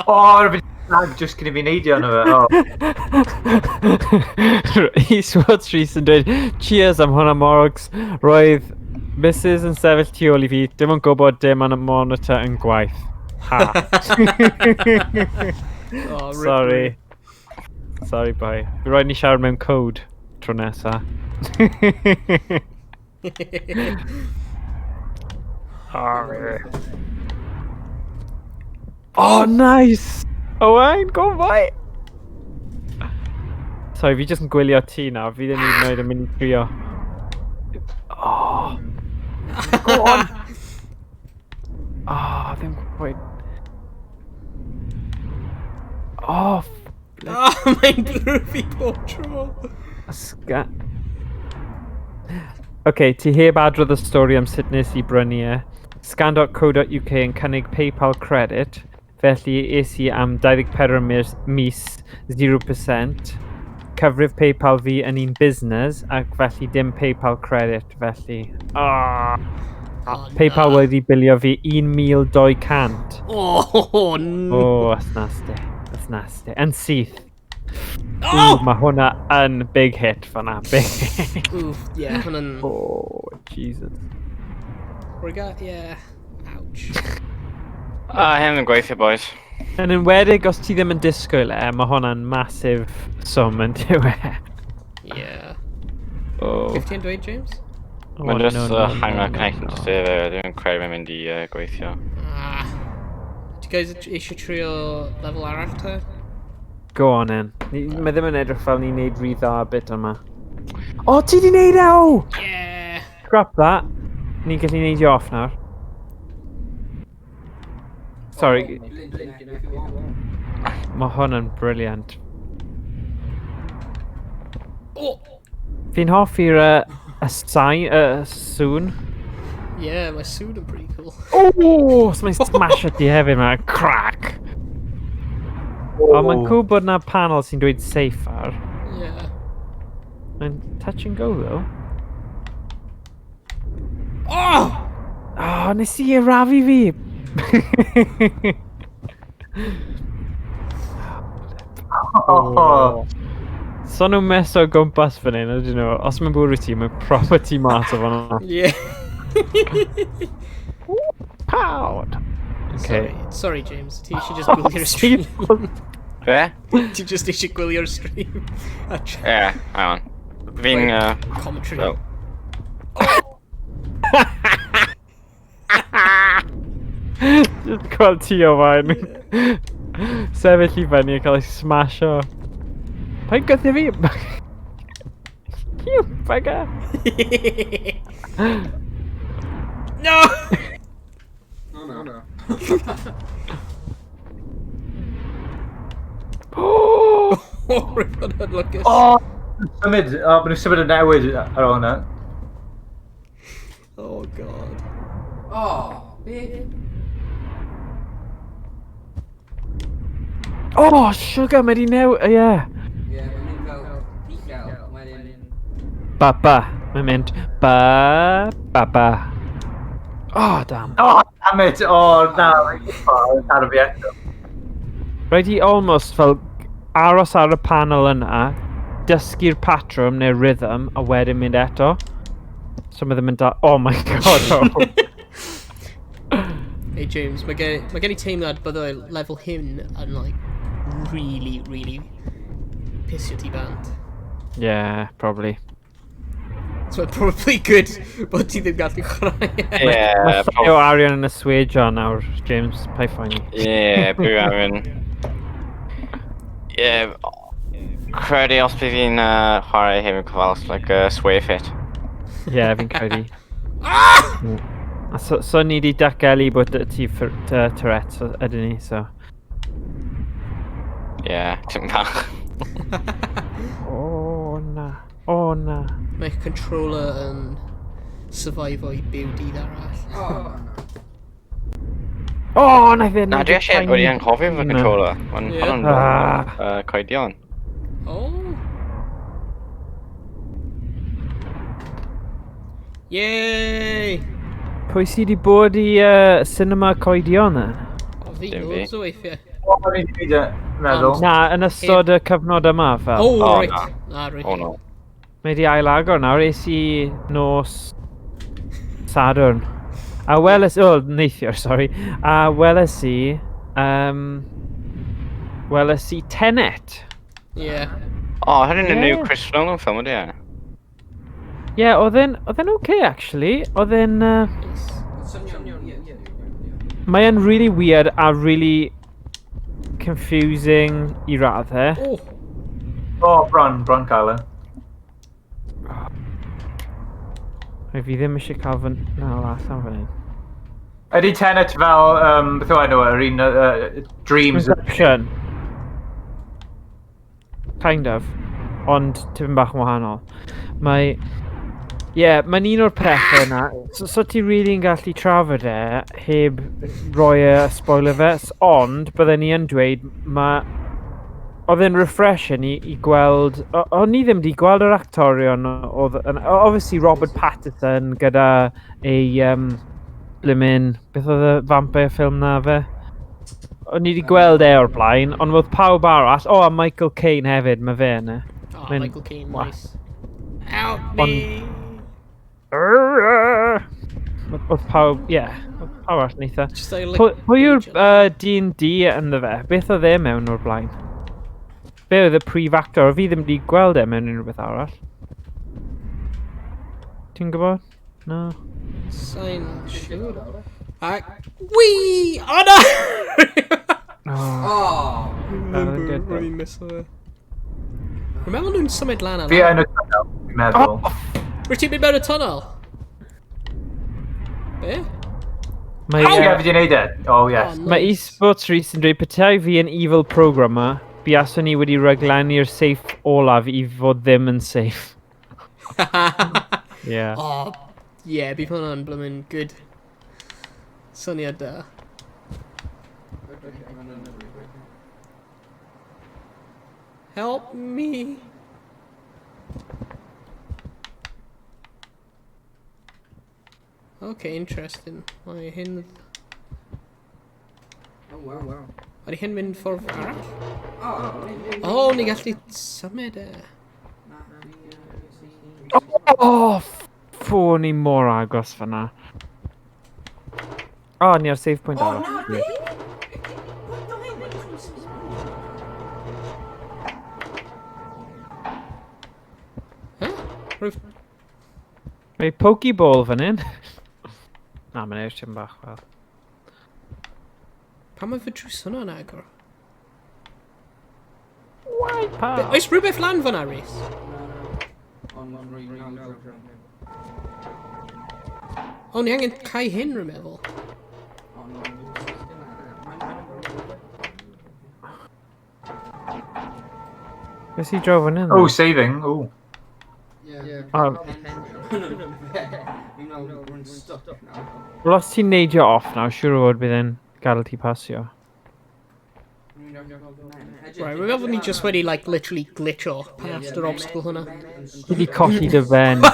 O, fi lag just cyn i fi neidio arno fe. O. Eastwood Rhys yn dweud, cheers am hwnna Morgs. Roedd Mrs yn sefyll tu ôl i fi, dim yn gwybod dim am y monitor yn gwaith. Ha. Oh, rip Sorry. Sorry, boy. Fi rhaid ni siarad mewn code tro nesa. Sorry. Oh, nice! Owain, go on, boy! Sorry, fi jyst yn gwylio ti nawr. Fi ddim hyd yn oed yn mynd i trio. Oh! Go on! Oh, ddim quite. Oh, Oh, mae'n bwrw fi pob tro. Sga... OK, ti heb adrodd y stori am sut nes i brynu e. Scan.co.uk yn cynnig PayPal credit, felly es i am 24 mis, 0%. Cyfrif PayPal fi yn un business, ac felly dim PayPal credit, felly... Ah, Oh, PayPal na. wedi bilio fi 1,200. Oh, no. Oh, that's nasty. That's nasty. Yn syth. Oh! Mae hwnna yn big hit fan'na. Big hit. Oof, yeah, hwnna'n... Oh, Jesus. Rega, yeah. Ouch. Ah, hyn yn gweithio, boys. Yn enwedig os ti ddim yn disgwyl e, mae hwnna'n massive sum yn dyw e. Yeah. Oh. Beth ti'n dweud, James? Oh, Mae'n just no, no, hango no, no, connecting no. to server. Dwi'n credu mae'n mynd i gweithio. Ah. Do you guys eisiau trio lefel arall te? Go on then. Mae ddim yn edrych fel ni'n neud rhy dda bit yma. O, ti di neud e o! Yeah! Scrap that. Ni'n gallu neud i off nawr. Sorry, mae hwn yn brilliant. Oh! Fi'n hoffi'r y sain, sŵn. Yeah, mae sŵn yn pretty cool. Oh, so mae'n smash at ti hefyd, mae'n crack. Oh. Ond mae'n cool bod na panel sy'n dweud safe ar. Yeah. Mae'n touch and go though. Oh! Oh, nes i arafu fi! Oh. So nhw'n mess o gwmpas fan hyn, ydyn nhw? Os mae'n bwrw ti, mae'n proper ti mas o fan'na. Yeah. Pound! Okay. Sorry, sorry James. Ti eisiau just gwylio'r stream. Be? Ti just eisiau gwylio'r stream. A Ie, hang on. Fi'n... Commentary. Well, Just gweld ti o fain. Sefyll i fyny a cael ei smasho. Pa'n gythio fi? You bugger! No! Oh no. Oh! Oh, roedd hwnna'n lwcus. O, symud, o, maen nhw'n symud y newid ar ôl hwnna. Oh, God. Oh, be? Oh, sugar, mae di new... Ie. Yeah, mae'n mynd fel uchel, wedyn... Ba, ba. Mae'n mynd ba, ba, ba. Oh, damn. Oh, damn it, oh, na, mae'n taro fi eto. Rhaid i almost fel aros ar y panel yna, dysgu'r patrwm neu rhythm, a wedyn mynd eto. So mae ddim yn da... Oh my God, oh. Hey James, mae gen i teimlad byddai lefel hyn yn like really, really pisio ti bant. Yeah, probably. So it's probably good bod ti ddim gallu chwarae. Ie. Mae llai o arian yn y swejo nawr, James, paid phoeni. Ie, byw arian. Ie, credu os bydd fi'n chwarae hefyd cyfalus, like a sway fit. Ie, yeah, fi'n credu. A so ni di datgelu bod ti Tourette, so, ydyn ni, so. Ie, yeah, ti'n bach. O, na. O, na. Mae controller yn survivo i byw dydd arall. Oh, O, na fe. Na, dwi eisiau wedi anghofio fy controller. Mae'n Ie. hwnna'n Ah. coedion. Oh. Yay! Pwy sydd wedi bod i cinema coedion then? O, fi Dim fi. loads o weithiau. O, fi wedi meddwl. Na, yn ystod y cyfnod yma fel. Oh, O, right. na. Na, right. Oh no. Mae wedi ailagor nawr, es i nos Sadwrn. A weles... O, neithiwr, sorry. A weles i... Weles i Tenet. Yeah. O, hynny'n y new Ie. Chris Nolan film ydy e? Ie, yeah, oedd e'n okay, actually. Oedd e'n... Nice. Swnio'n weird. Mae e'n really weird a really confusing i raddau. Oh, O, bron cael e. Mae fi ddim eisiau cael fy... Na, allan fan hyn. Ydy Tenet fel, beth yw enw, yr un Dreams. Inception. Kind of. Ond tipyn bach yn wahanol. Mae... Ie, yeah, mae'n un o'r pethau yna. So ti really yn gallu trafod e heb roi e a spoiler fe, ond bydden ni yn dweud mae... Oedd e'n refreshing i gweld... O'n i ddim wedi gweld yr actorion oedd... Obviously Robert Pattinson gyda ei... Blimmin, beth oedd y vampire film na fe? O'n i wedi gweld e o'r blaen, ond oedd pawb arall... O, a Michael Caine hefyd, mae fe yna. oh Mae'n- Michael Caine, Wah. nice. Help me! Oedd pawb, ie, yeah, oedd pawb arall yn eitha. Just like, Pwy yw'r D&D ynddo fe? Beth oedd e mewn o'r blaen? Be oedd y prif actor? Fi ddim wedi gweld e mewn unrhyw beth arall. Ti'n gwybod? No. Sa'n siŵr. Wee! Oh no! Oh. Oh! Remember, good though. rwy'n miso fe. Rwy'n meddwl nhw'n symud lan Fi yna. yn y tunnel, fi'n meddwl. Rwyt ti'n mynd mewn y tunnel? Be? Mae, Ie, fi wedi neud e. Oh, yes. Oh, mae nice. eSports Rhys yn dweud petai fi yn evil programmer, buaswn i wedi rhaglennu'r safe olaf i fod ddim yn safe. Yeah. Oh, yeah, bydd hwnna'n bloomin' good. Syniad da. Help me. Okay, interesting. Mae hyn... Oh, wow, wow. Ydy hyn mynd ffordd arall? Oh, Oh, ni gallu symud e. Oh, ffôn i mor agos fyna. Oh, ni ar save point Oh, arall. na, be? Huh? Rwyf... Mae Pokeball fan hyn. Na, mae'n ewch tipyn bach fel. Pam mae fy drws hwnna'n agor? Wipe Be- out. Oes rhywbeth lan fyna, Rhys? Ond rwy'n nawr. O, ni angen cau hyn, rwy'n meddwl. Ond Beth i draw fan hyn? Oh, saving. Oh. Yeah. Oh. Fi'n meddwl rwy'n stuck now. Wel, os ti'n neidio off nawr, siŵr o fod bydd e'n gadael ti pasio. Right, rwy'n meddwl ni just wedi, like, literally glitcho past yr obstacle hwnna. Ti di colli dy ben.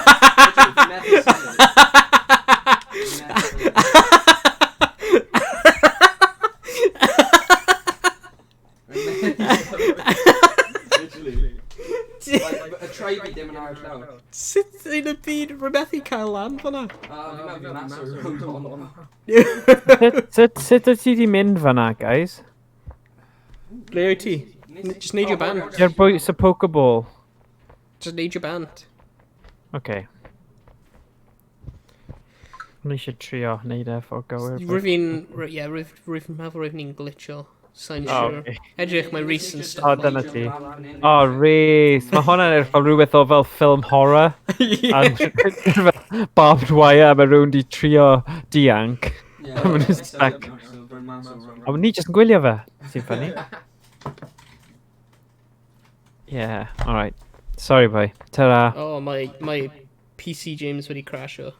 Literally. Like, y trai fi ddim yn ar llaw. Sut yn y byd rwy'n methu cael lan fyna? Fi'n meddwl fi'n massive road on. Sut wyt ti di mynd fan'na, guys? Ble wyt ti? Just neidio bant. I'r bwys y Pokeball. Just neidio bant. Okay. Ni eisiau trio wneud e ffordd gywir. Rwyf fi'n... Ie, rwyf fi'n meddwl rwyf ni'n glitcho. Sa'n Oh, siŵr. okay. Edrych, mae Rhys yn O, stuck. dyna ti. O, Rhys. Mae hwnna'n edrych fel rhywbeth o fel ffilm horror. Ie. A fel barbed wire a mae rhywun di trio dianc. Yeah, Ma' nhw'n stuck. A ni jyst yn gwylio fe. Sy'n funny. Yeah, alright. Sorry, boy. Ta-ra. Oh, mae PC James wedi crasho.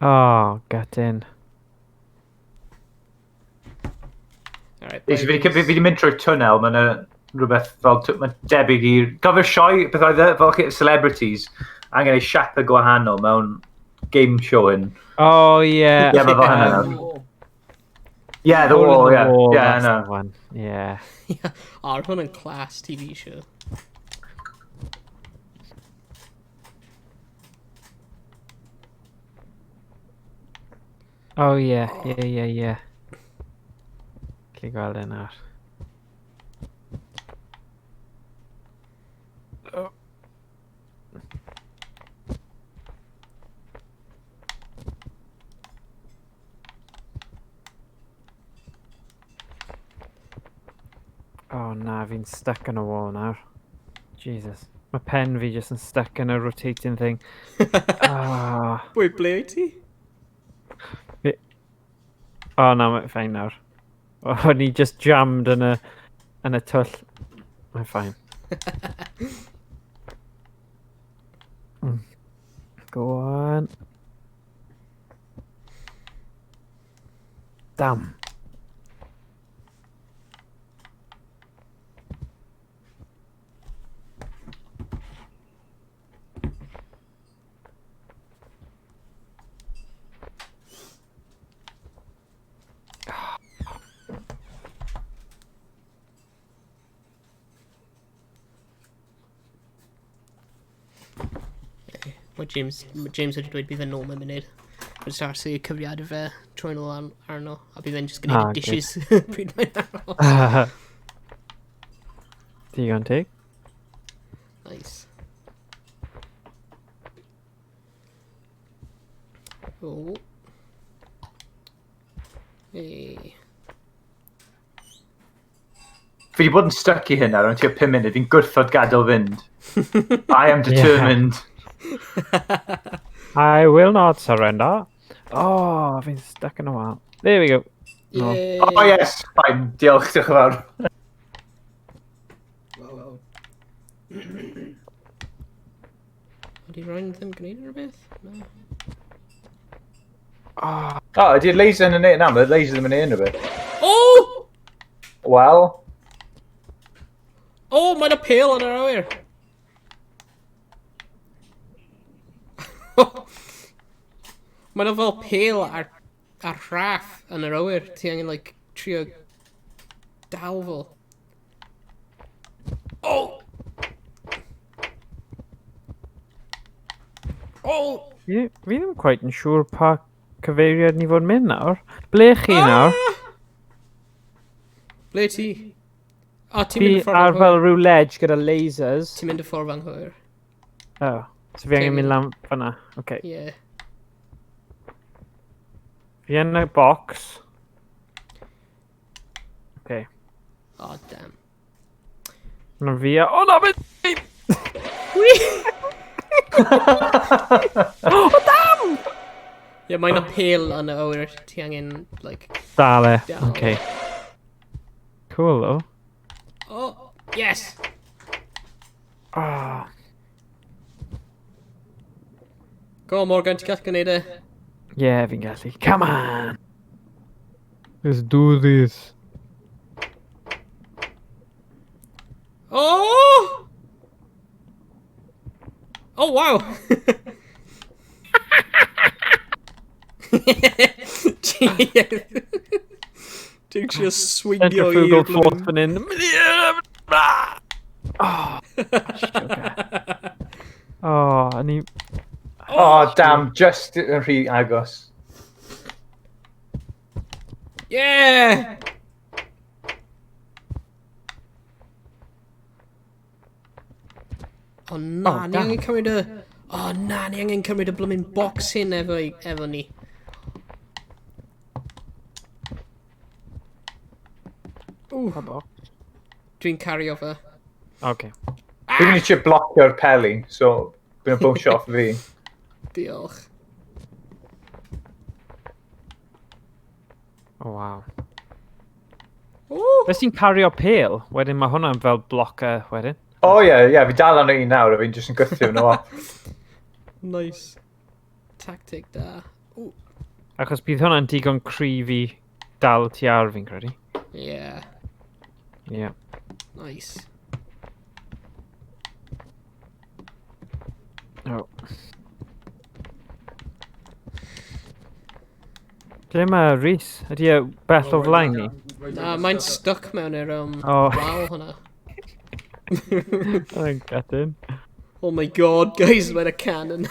Oh, gutting. Alright, Fi bye, fi Rhys. fi wedi mynd trwy'r tunnel, mae'n rhywbeth fel, mae'n debyg i'r... Gofio'r sioe, beth oedd e, fel celebrities, angen ei siapau gwahanol mewn game show yn. Oh, yeah. Yeah, mae fel hynna nawr. Yeah, the Hole in wall, the yeah. wall, Yeah, I that's know. the one. Yeah. Yeah. O, roedd hwn yn class TV show. Oh, yeah. Gallu gweld e nawr. Oh. Oh na, fi'n stuck yn y wall nawr. Jesus. Mae pen fi just yn stuck in a rotating thing. Ah. Wait, ble wyt ti? Oh na, mae'n fine nawr. Oh, o'n i just jammed yn y twll. Mae'n fine. Go on. Damn. Mae James wedi dweud bydd e'n nôl mewn munud. Mae'n start i cyfrifiadur fe troi nôl arno, a bydd e'n just gwneud Ah, y good. dishes pryd mae'n aros. Digon teg. Nice. Oh. Hey. Fi wedi bod yn stuck i hynna rownd tua 5 munud, fi'n gwrthod gadael fynd. I am determined. I will not surrender. Oh, fi'n stuck in a wall. There we go. No. Yay. Oh yes, fine, diolch, diolch yn fawr. Well, Ydy Ryan ddim gwneud rhywbeth? No. Oh, Oh, ydy'r laser yn neud? Na, mae'r laser ddim yn neud unrhyw beth. Oh! Wel, Oh, mae'n y pêl yn yr awyr. Mae'n fel pêl ar rhaff yn yr awyr. Ti angen, like, trio dal fel. Oh! Oh! fi ddim quite yn siŵr pa cyfeiriad ni fod yn mynd nawr. Ble chi nawr? Ah! Ble ti? O, ti'n Fi mynd y ffordd ar anghywir. fel rhyw ledge gyda lasers. Ti'n mynd y ffordd anghywir. Oh, so fi angen Ti'n- mynd lan fyna. Okay. Yeah. Fi yn y box. Okay. Oh, damn. Na fi a... Oh na, beth! Oh, damn! Yeah, mae'n y pêl yn y awyr. Ti angen, like... Dal e. Dal. Okay. Cool, though. Oh, yes! Ah. Go on, Morgan, ti'n gallu gwneud e. Yeah, fi'n gallu. Come on! Let's do this. Oh! Oh, wow! Ti'n trio swingio Centrifugal i'r force fan hyn. Oh, sugar. Oh, a ni... oh damn, just yn rhy agos. Yeah! Oh na, Oh, ni damn. angen cymryd y... Oh na, ni angen cymryd y blymyn box hyn efo, efo ni. Ww. Dwi'n cario fe. Okay. Dwi'n mynd i trio blocio'r peli, so dwi'n bownsio off fi. Diolch. Oh, wow. Ooh. Fe ti'n cario pêl, wedyn mae hwnna'n fel blocker wedyn. O oh, ie, yeah, ie, yeah, fi dal arno un nawr a fi'n jyst yn gwthio nhw off. Nice. Tactic da. Ooh. Achos bydd hwnna'n digon cryf i dal ti ar fi'n credu. Yeah. Yeah. Nice. Oh. Ble mae Rhys? Ydy e bell o flaen ni? Na, mae'n stuck mewn i'r Oh. wal hwnna. Mae'n gutting. Oh my god, guys, mae'n a cannon.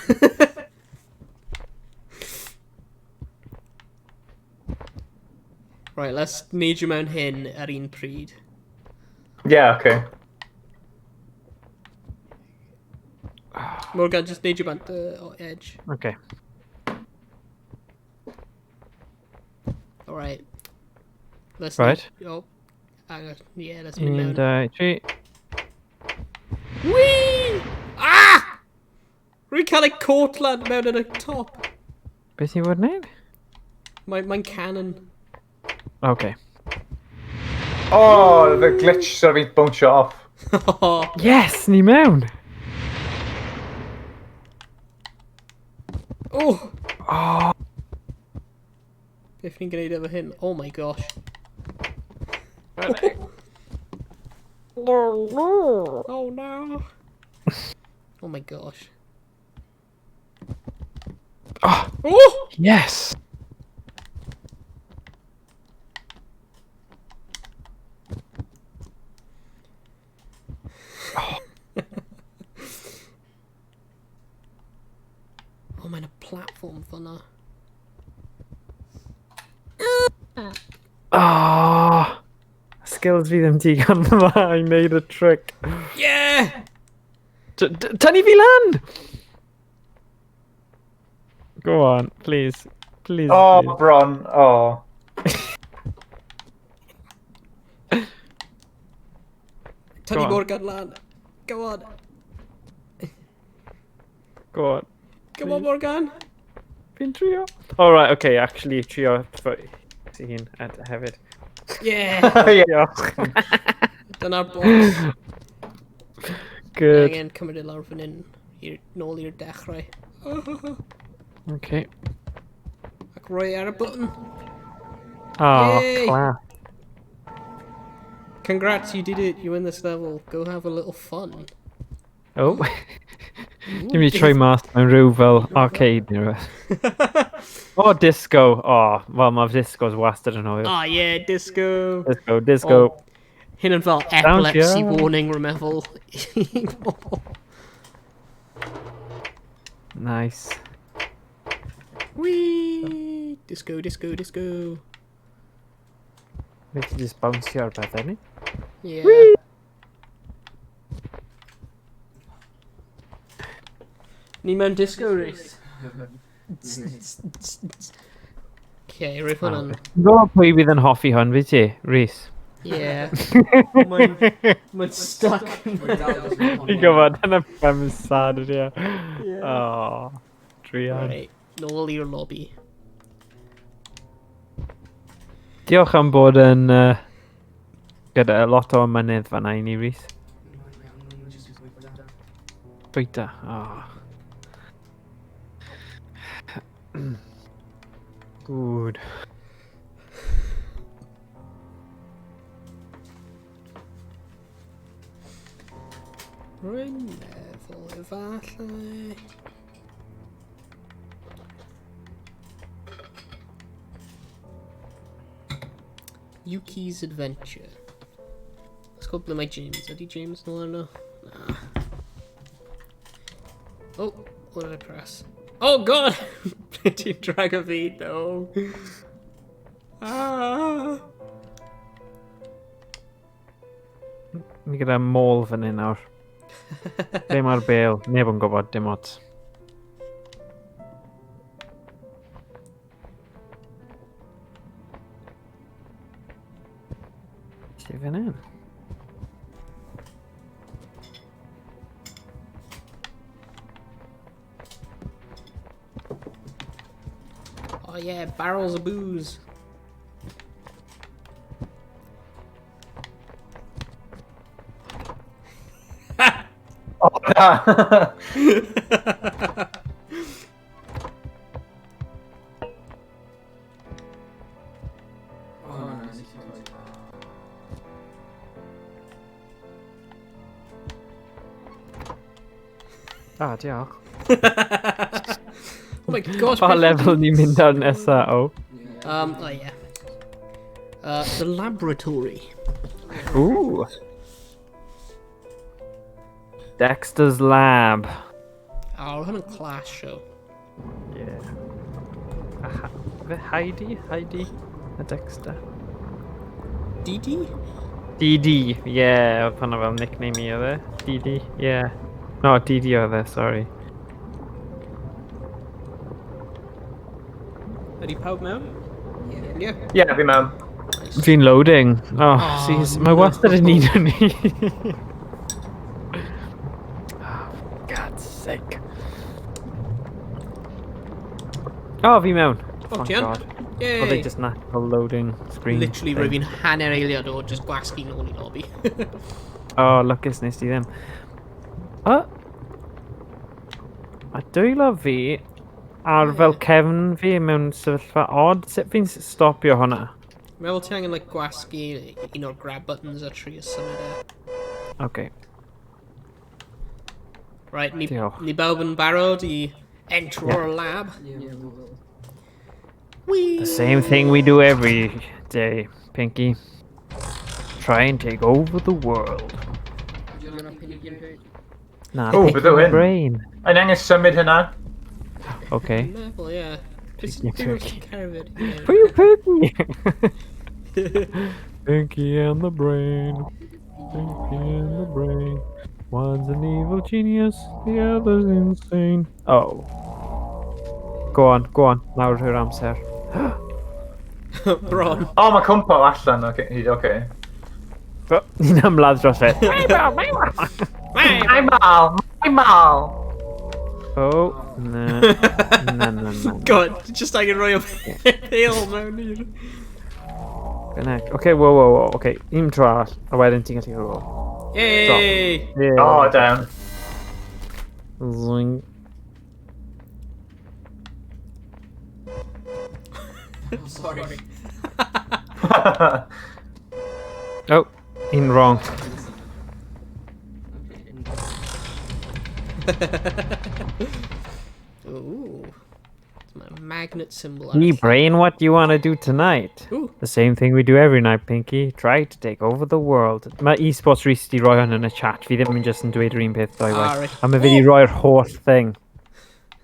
Right, let's neidio mewn hyn ar un pryd. Yeah, okay. Morgan, just neidio bant the edge. Okay. Alright. Let's Right. Oh, hang on. Yeah, let's mynd Un, mewn. dau, tri. Whee! Ah! Rwy'n cael ei Cortland mewn yn y top. Beth ti'n fod wneud? Mae'n mae cannon. Okay. Oh, the glitch so fi'n bownsio off. Yes, ni mewn! Oh! Oh, Beth ni'n gwneud efo hyn? Oh my gosh. Oh no. Oh my gosh. Oh. Oh! Yes! Oh, mae'n y platform fyna. Oh! Skills fi ddim digon dda i wneud y trick. Yeah! Tynnu fi lan! Go on, please. Please. Oh, please. bron, oh. Tynnu Go on. Morgan lan. Go on. Go on. Come on, Morgan. Fi'n trio. Oh, right, okay, actually, trio fy hun hefyd. Yeah! yeah. Diolch. Dyna'r box. Good. Angen cymryd e lawr fan hyn. Nôl i'r dechrau. Okay. Ac roi ar y button. Oh, Yay. class. Congrats, you did it. You win this level. Go have a little fun. Oh. Dwi'n mynd i troi mas mewn rhyw fel arcade neu rhywbeth. Oh, disco. Oh, wel, mae discos wastad yn hwyl. Ah, yeah, disco. Disco, disco. Oh. Hyn yn fel epilepsy yeah. warning, rwy'n meddwl. Nice. Whee! Disco, disco, disco. Fe ti just bouncio ar bethau ni? Yeah. Ni mewn disco race. Okay, roedd hwnna'n... Ti'n gwybod pwy fydd yn hoffi hwn, fi ti? Rhys. Yeah. Mae'n stuck. Fi'n gwybod, dyna pam yn sad ydi e. Oh, druan. Right, nôl i'r lobby. Diolch am bod yn gyda lot o mynydd fan'na i ni, Rhys. Bwyta, oh. Good. Rwy'n meddwl efallai... Yuki's Adventure. Let's go ble mae James. Ydy James nôl arno? Na. Oh, what did I press? Oh god! Ti'n drag o fi, no. Ah! Ni gyda môl fan hyn nawr. Ble mae'r bel? Neb yn gwybod, dim ots. I fan hyn. Oh yeah, barrels of booze. Oh, na! Oh, na, nes i torri. Ah, diolch. Oh my gosh. Pa beth- lefel ni'n mynd ar nesa, o? Yeah. Oh yeah. The laboratory. Ooh. Dexter's Lab. Oh, hwn yn class show. Yeah. Aha. Fe Heidi? Heidi? A Dexter. DD? DD, yeah, oedd hwnna fel nickname i oedd e. DD, yeah. No, DD oedd e, sorry. Ydy pawb mewn? Yeah. Ie, fi mewn. Fi'n loading. Oh, Oh, jeez, mae no. wastad yn un o'n ni. Oh, for God's sake. Oh, fi mewn. Oh, Thank ti yn? God. Oedd e Yay! just natural loading screen. Literally, thing. rwyf fi'n hanner eiliad o just gwasgu nôl i lobby. Oh, lwcus nes ti ddim. O! A dwylo fi ar fel cefn fi mewn sefyllfa odd. Sut fi'n stopio hwnna? Meddwl ti angen like, gwasgu un o'r grab buttons a trio symud e. Okay. Right, ni, Diolch. ni bawb yn barod i enter our lab. Yeah, we will. Whee! The same thing we do every day, Pinky. Try and take over the world. Do you want to pick your pig? Na, Oh, pick beth yw your hyn? brain. Yn angen symud hynna. Okay. Meddwl, ie. Beth Pinky sy'n dwi'n Pinky. cerfyd? Ie. Pwy yw Pinky? Pinky and the brain. Pinky and the brain. One's an evil genius, the other's insane. Oh. Go on, go on. Nawr yw'r amser. Bron. O, mae cwmpo allan. Oce. Okay. Oh, Ni'n ymladd dros e. Mae mal! Mae mal! Oh, na. Na, na, na. God, just angen rhoi o pale mewn i'r... Connect. Okay, whoa, whoa, whoa. Okay, un tro arall. A wedyn ti'n gallu roll. Yay! Yeah. O, down. Zoink. Oh, sorry. Oh, un wrong. Okay. Ooh. It's my magnet symbol. ar Me y ll- brain, what do you want to do tonight? Ooh. The same thing we do every night, Pinky. Try to take over the world. Mae eSports Rhys di roi hwn yn y chat. Fi ddim yn just yn dweud yr un peth dwy Ah, waith. right. A mae fi di Oh! roi'r holl thing.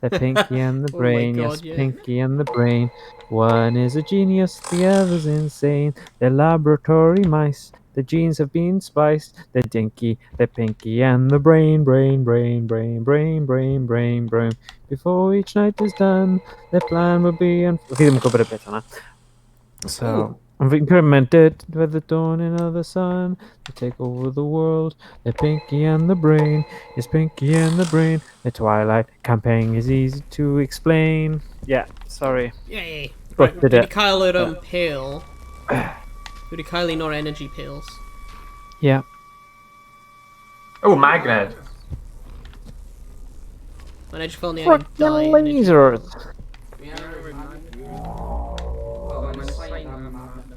The Pinky and the Oh my brain, God, yes, yeah. Pinky and the brain. One is a genius, the other's insane. They're laboratory mice. The genes have been spliced. The dinky, the pinky, and the brain, brain, brain, brain, brain, brain, brain, brain. Before each night is done, their plan will be. Fi ddim yn gwybod y bit hwnna. So, ond fi'n credu mae'n dead with the dawning of the sun. They take over the world. The pinky and the brain. It's pinky and the brain. The twilight campaign is easy to explain. Yeah, sorry. Yay! But Right, did dwi it. wedi cael yr pill. Dwi wedi cael un o'r energy pills. Yeah. O, magnet. Mae'n edrych fel ni angen Frickin' dau energy. lasers! We are a magnet. Oh, mae'n sign am y magnet.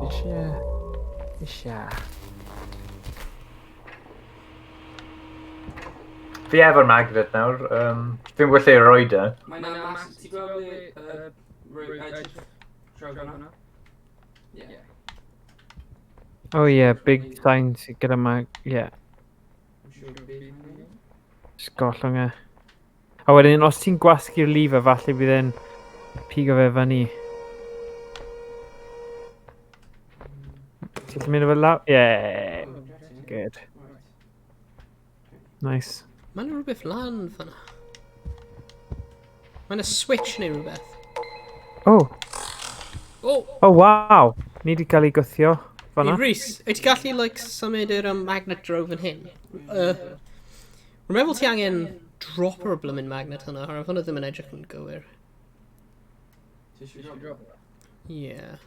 Eisiau... Eisiau... Fi efo'r magnet nawr. Fi'n gwybod lle i roed e. Mae'n mas... Ti'n gweld ble... Rwy edrych draw hwnna? Yeah. Oh yeah, big sign sydd gyda mag... Yeah, I'm sure bydd hynny. just gollwng e. A wedyn, os ti'n gwasgu'r lever, falle bydd e'n pigo fe fyny. Ti'n gallu mynd o fel lawr? Yeah, Oh, interesting. good. Right. Nice. Mae'n rhywbeth lan fanna. Mae'n y switch neu rhywbeth. Oh, Oh! Oh, waw! Ni wedi cael ei gwthio Hey, fan'na. Rhys, wyt ti'n gallu, like, symud yr magnet draw fan hyn? Rwy'n meddwl ti angen dropper y blymyn magnet hwnna, oherwydd hwnna ddim yn edrych yn gywir. Ti eisiau drop? Yeah.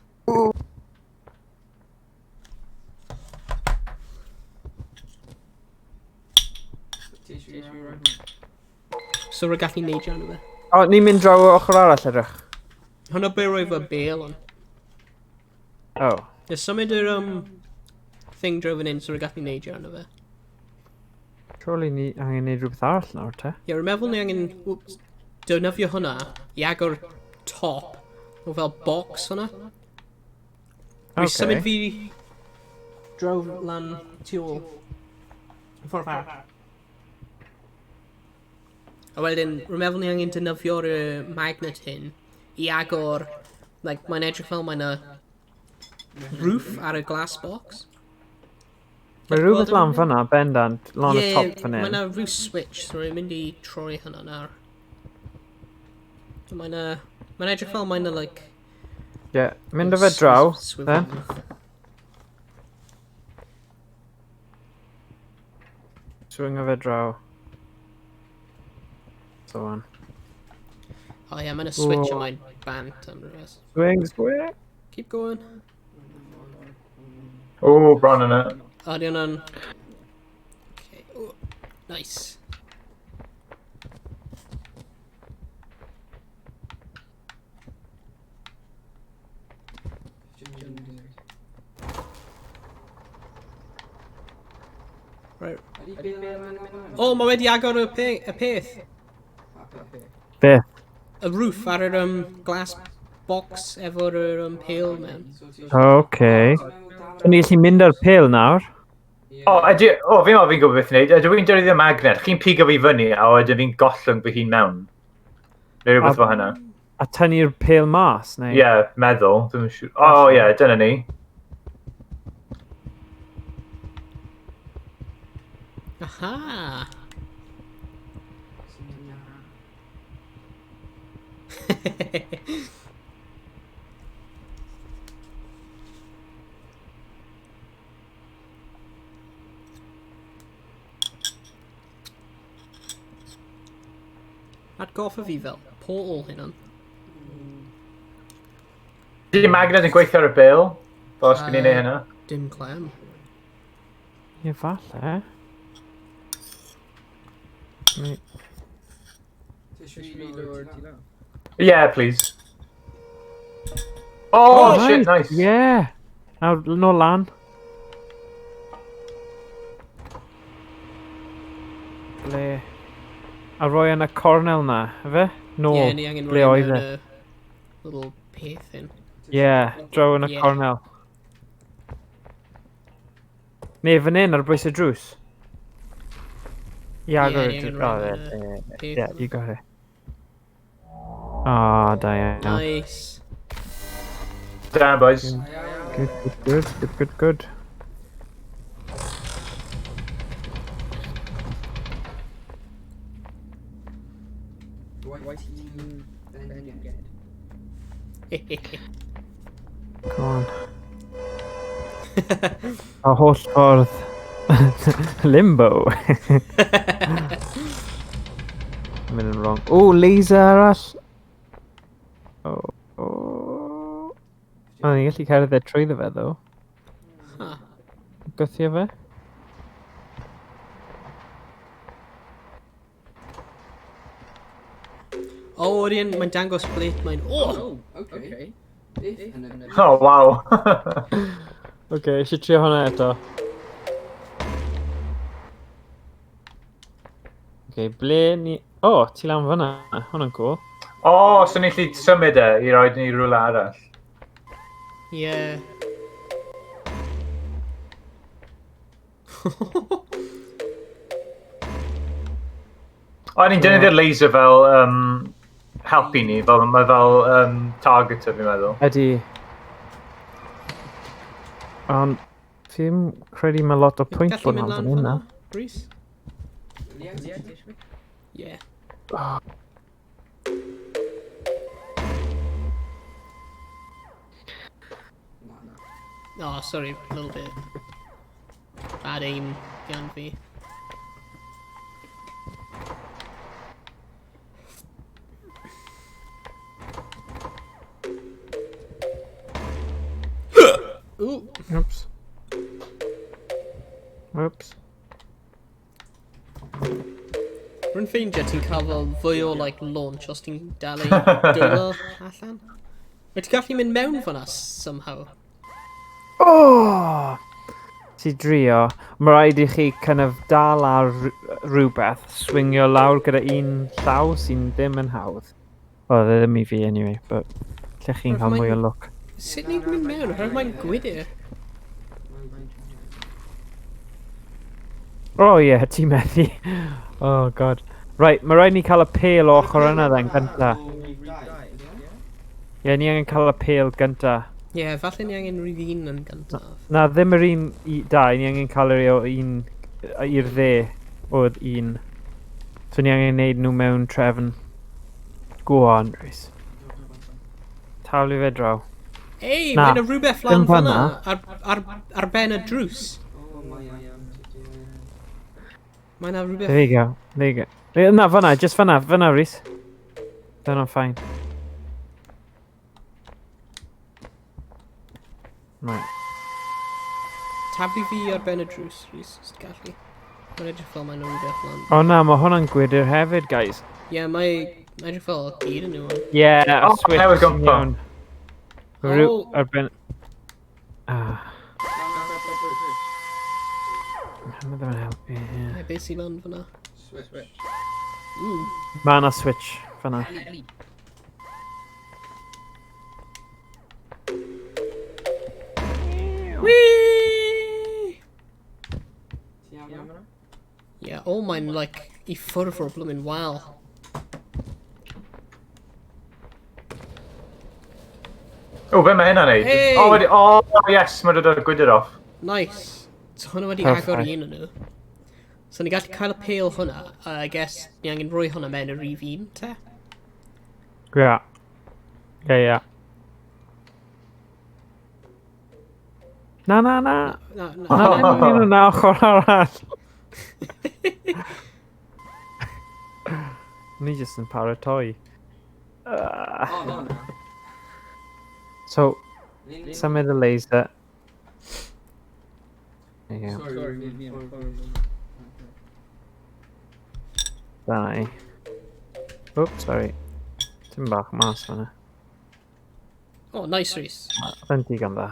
Ti eisiau rhoi hwnna? So rwy'n gallu neidio arno fe. O, ni'n mynd draw o ochr arall edrych. Hwnna be roi fy bel on. Oh. Ie, symud yr thing draw fan hyn so rwy'n gallu neidio arno fe. Surely ni angen neud rhywbeth arall nawr te. Ie, rwy'n meddwl ni angen whoops, defnyddio hwnna i agor top o fel box hwnna. Rwy'n Okay. symud fi draw lan tu ôl. Y ffordd arall. A wedyn, rwy'n meddwl ni angen defnyddio'r magnet hyn i agor, like, mae'n edrych fel mae'n a roof ar y glass box. Mae rhywbeth lan fan'na, bendant, lan y top fan Mae hyn. yna rhyw switch, so rwy'n mynd i troi hwnna nawr. Mae'n mae'n edrych fel mae'n like... Ie, mynd â fe draw, swivel then. roof. Swing o fe draw. So on. Oh ie, mae'n a switch Whoa. a mae'n bant am rhywbeth. Swing, swing. Keep going. O, bron yna. O, di hwnna'n... Okay. Oh, nice. Right. Ydy bel yn mynd mewn? O, mae wedi agor y, pe y peth. Beth? Y roof ar yr glass box efo'r yr, pale mewn. Okay. So ni gallu mynd ar pêl nawr. O, ydy, o, fi'n meddwl fi'n gwybod beth i wneud. Ydw i'n defnyddio magnet. Chi'n pigo fi fyny a wedyn fi'n gollwng fy hun mewn. Neu rhywbeth fel hynna. A tynnu'r pêl mas, neu? Ie, yeah, meddwl. Dwi'm yn siŵr. O, ie, yeah, dyna ni. Aha! Atgoffa fi fel portal hynna'n. Ydy magnet yn gweithio ar y bil? Fel os gwneud Yy. hynna. Dim clem. Ie, falle. Ti eisiau fi lawr? Yeah, please. Oh, shit, nice. Yeah. Nawr, nôl lan. Ble? A roi yn y cornel na, efe? Nôl. Ie, ni angen ble rhoi oedd mewn e? y little peth hyn. Ie, draw yn y Ie. cornel. Neu fan hyn ar bwys y drws. I agor ni y angen drws. rhoi Oh, mewn ie, y ie, peth ie, yma. you got it. Oh, da iawn. Nice. Down, boys. Good, good, good, good, good, good. White team, then get. Come on. A holl ffordd. Limbo. Mynd yn wrong. O, laser arall. O, o. O, ni'n gallu cerdded trwyddo fe, ddo. Huh. Gwthio fe. O, ydy yn, mae'n dangos ble mae'n... Oh! Okay. Beth yn y... Oh, wow. Oce, okay, eisiau trio hwnna eto. Oce, okay, ble ni... O, oh, ti lan fyna. Hwnna'n cool. O, oh, so ni'n gallu symud e i roed ni rhywle arall. Yeah. O, ni'n defnyddio'r laser fel helpu ni, fel, mae fel targeter fi'n meddwl. Ydy. Ond, fi'n credu mae lot o pwynt Gallu bod mynd lan lan fan hyn na. fan'na, Rhys? Ie, ti eisiau fi? Yeah. Oh, sorry, a little bit. Bad aim gan fi. Ooh. Oops. Oops. Rwy'n ffeindio ti'n cael fel fwy o like, launch os ti'n dal ei dwylo allan. Wyt ti'n gallu mynd mewn fyna somehow? Oh! Ti drio. Mae rhaid i chi kind of dal ar rhywbeth, swingio lawr gyda un llaw sy'n ddim yn hawdd. Wel, ddim i fi anyway, but lle chi'n cael mwy o lwc. Sut ni'n mynd mewn? Oherwydd mae'n gwydyr. Oh ie, yeah, ti'n methu. Oh god. Right, mae rhaid ni cael y pêl o ochr yna then, gynta. Ie, yeah, ni angen cael y pêl gynta. Ie, yeah, falle ni angen rhyw un yn gyntaf. Na, ddim yr un i dau, ni angen cael yr o un i'r dde oedd un. So ni angen neud nhw mewn trefn. Go on, Rhys. Taflu fe draw. Ei, Na, mae yna rhywbeth lan ddim fyna fan'na. ar ben y drws. Oh, my am. Mae yna rhywbeth... There you go, there you go. Na, fyna, just fyna, fyna, Rhys. Dyna'n fine. Right. Taflu fi ar ben y drws, Rhys, os ti'n gallu. Mae'n edrych fel mae yna rhywbeth lan. O na, mae hwnna'n gwydyr hefyd, guys. Ie, yeah, mae edrych fel gyd yn nhw. Yeah, y Oh, switch newydd yn gwmpo. iawn. Rhyw, Oh. ar ben... Ah, hwnna ddim yn helpu, ie. Mae beth sy'n lan fyna. Switch. Ooh. Mae yna switch fyna. Whee! Ti'n iawn yna? Yeah, oh, mae'n like i ffwrdd o'r bloomin' wal. O, be mae hynna'n neud? Hey! O, wedi... O, yes, mae dod o'r gwydr off. Nice. So hwnna wedi Perfect. agor un o'n nhw. So ni gallu cael y pêl hwnna, a I guess ni angen rhoi hwnna mewn y rif un, te? Yeah. Yeah, yeah. Na, na, na. Na, na. Na, na, na, na, na, ochr arall. Ni jyst yn paratoi. Oh, no, no. So, Ni'n- symud y laser. There you go. Sorry, ni'n ffordd. Dyna ni. Oops, sorry. Tim bach mas fan'na. Oh, nice, Rhys. Fe'n digon dda.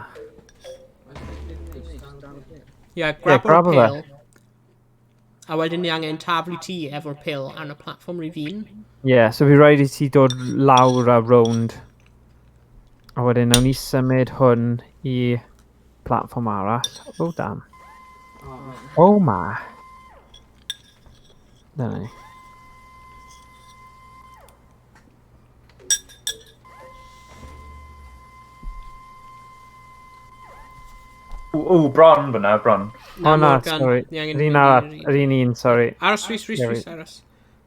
Yeah, grab grab o'r o fe. pêl. A wedyn ni angen taflu ti efo'r pêl ar y platfform rif un. Yeah, so fi rhaid i ti dod lawr a rownd. A wedyn nawn ni symud hwn i platfform arall. Oh, damn. Oh ma. Dyna ni. O, bron fyna, bron. O na, Morgan, sorry. Ni angen Yr un mynd arall, i'r yr un un, sorry. Aros, Rhys, Rhys, Ie, Rhys, aros.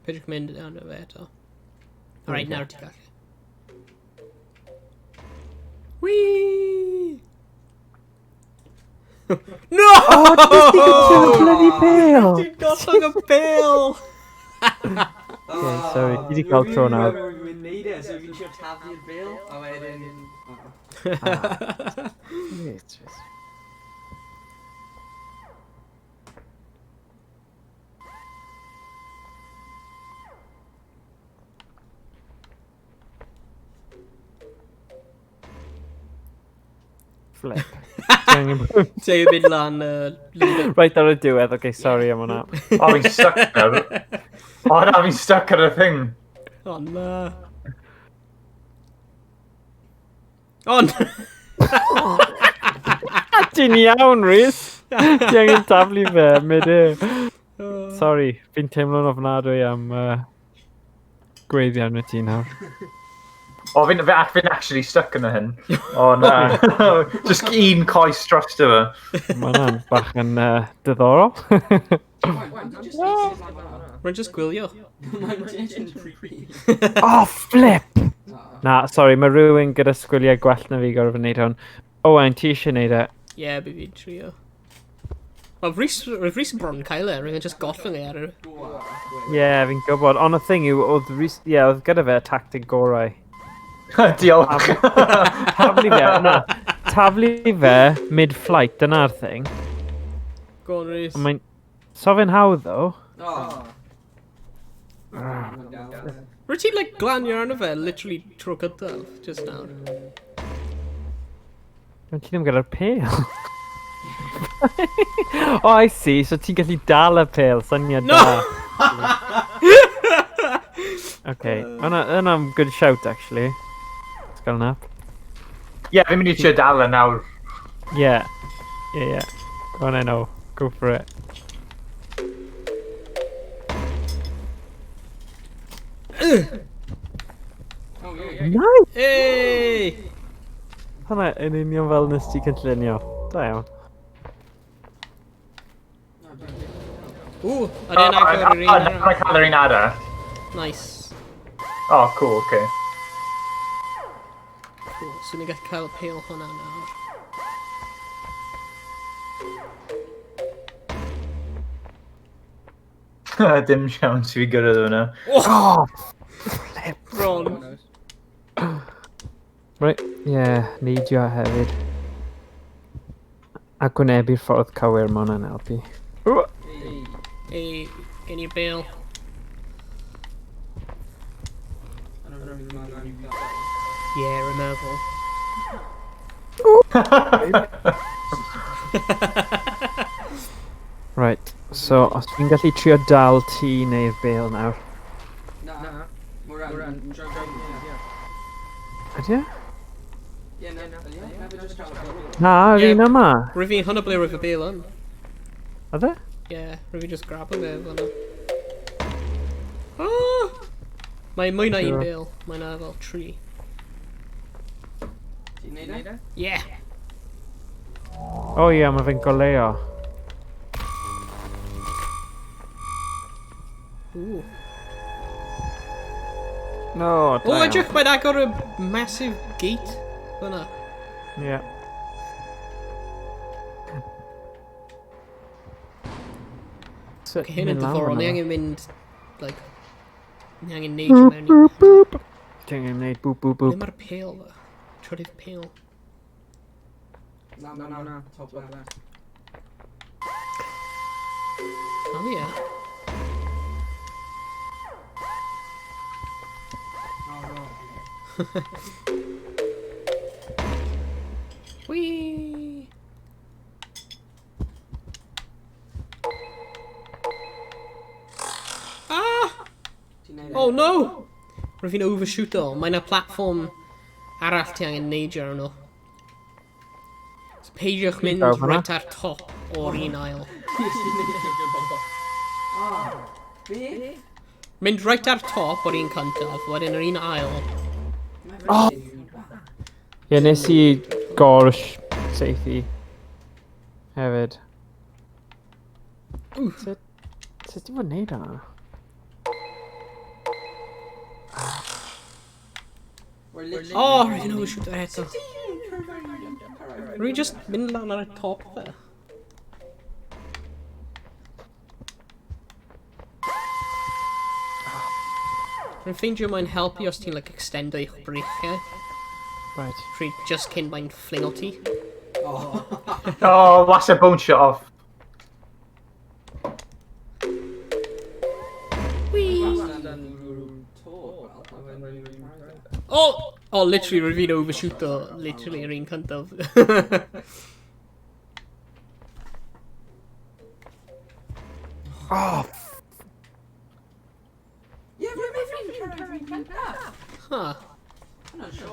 Peidiwch mynd arno fe eto. Alright, nawr ti'n gallu. Whee! No! Oh, bloody pêl! Ti'n gollwng y bêl! Okay, sorry, ti 'di cael tro nawr. Fi'n neud e, so fi'n trio taflu'r bêl, a wedyn... It's just- Flip. Ti angen- Ti'n mynd lan little bit. Right ar y diwedd, okay, sorry am hwnna. O, fi'n stuck nawr. O, na, fi'n stuck ar y thing. Oh na. Oh na. Ti'n iawn, Rhys! Ti angen taflu fe, mid-air. Sorry, fi'n teimlo'n ofnadwy am gweiddi arno ti nawr. O, fi'n actually stuck yn y hyn. O, na. Just un coes drosto fe. Mae hwnna'n bach yn diddorol. Rwy'n just gwylio. Mae'n just yn creepy. Oh, flip! Na, sorry, mae rhywun gyda sgiliau gwell na fi gorfod wneud hwn. Owen, ti eisiau wneud e? Ie, yeah, bydd fi'n trio. Wel, Rhys, roedd Rhys bron cael e, roedd e'n just gollwng e ar y... Ie, yeah, fi'n gwybod. Ond y thing yw, oedd Rhys, ie, yeah, oedd gyda fe y tactic gorau. Diolch. Taflu fe, na. Taflu fe mid-flight, dyna'r thing. Go on, Rhys. Ond mae'n... So fe'n hawdd, ddo. Oh. Rwyt ti'n, like, glanio arno fe, literally tro cyntaf, just nawr. Mae'n ti ddim gyda'r pêl. Oh, I see. So ti'n gallu dal y pêl, syniad No! da. Okay, hwnna good shout, actually. Let's gael nap. Ie, fi'n mynd i trio dal e nawr. Yeah. Yeah. Go on, Enno. Go for it. Oh, yeah. Nice! Hey! Hwnna yn union fel nes ti cynllunio. Da iawn. Ooh, a dyn agor yr un O, arall. na cael yr un arall. Nice. Oh, cool, okay. Cool. So ni'n gallu cael pêl hwnna nawr. Dim siawns i fi gyrraedd hwnna. Oh! Bron. Right, yeah, neidio hefyd. A gwynebu'r ffordd cywir, mae hwnna'n helpu. Ei, gen i'r bêl. Yeah, rwy'n meddwl. Right, so os fi'n gallu trio dal ti neu'r bêl nawr. Na. Moran. Ydy e? Ie, na. Na, yr Ie. un yma. Rwy'n fi'n hwnna ble roedd y bêl yn. Oedd e? Yeah, rwy'n fi just grab o fe fel yna. Ah! Mae mwy na un Sure. bêl. Mae na fel tri. Ti'n neud e? Yeah! O ie, mae fe'n goleo. Ooh. No, da O, iawn. edrych, mae'n agor y massive gate. Fyna. Ie. So, Okay, hyn yn mynd lawr diddorol. Ni yna. angen mynd, like, ni angen neidio mewn i... Boop. Ti angen gwneud boop, boop, Ble boop. mae'r pêl fe? Trydydd pêl. Na, na, na. Top left. Oh, yeah. Oh, no. Whee! Ah! Ti'n neud e? Oh no! Rwy'n fi'n overshooto. Mae yna platform arall ti angen neidio arno. So peidiwch mynd Gael hwnna. right ar top o'r un ail. Ah. Be? Mynd right ar top o'r un cyntaf, wedyn yr un ail. Oh. Ie, nes i gor seithi. Hefyd. Sut... Sut ti fod wneud hwnna? We're literally... Oh, rwy'n fi'n overshooto eto. Rwy'n just mynd lan ar y top fe. Rwy'n ffeindio mae'n helpu os ti'n like, extendo eich breichiau. Right. Pryd just cyn mae'n flingo ti. Oh. Oh, that's a bone shot off. Whee! Oh! Oh, literally, rwy'n fi'n overshooto. Literally, yr un cyntaf. Oh, Ie, rwy'n fi'n cyrraedd cyntaf. Huh.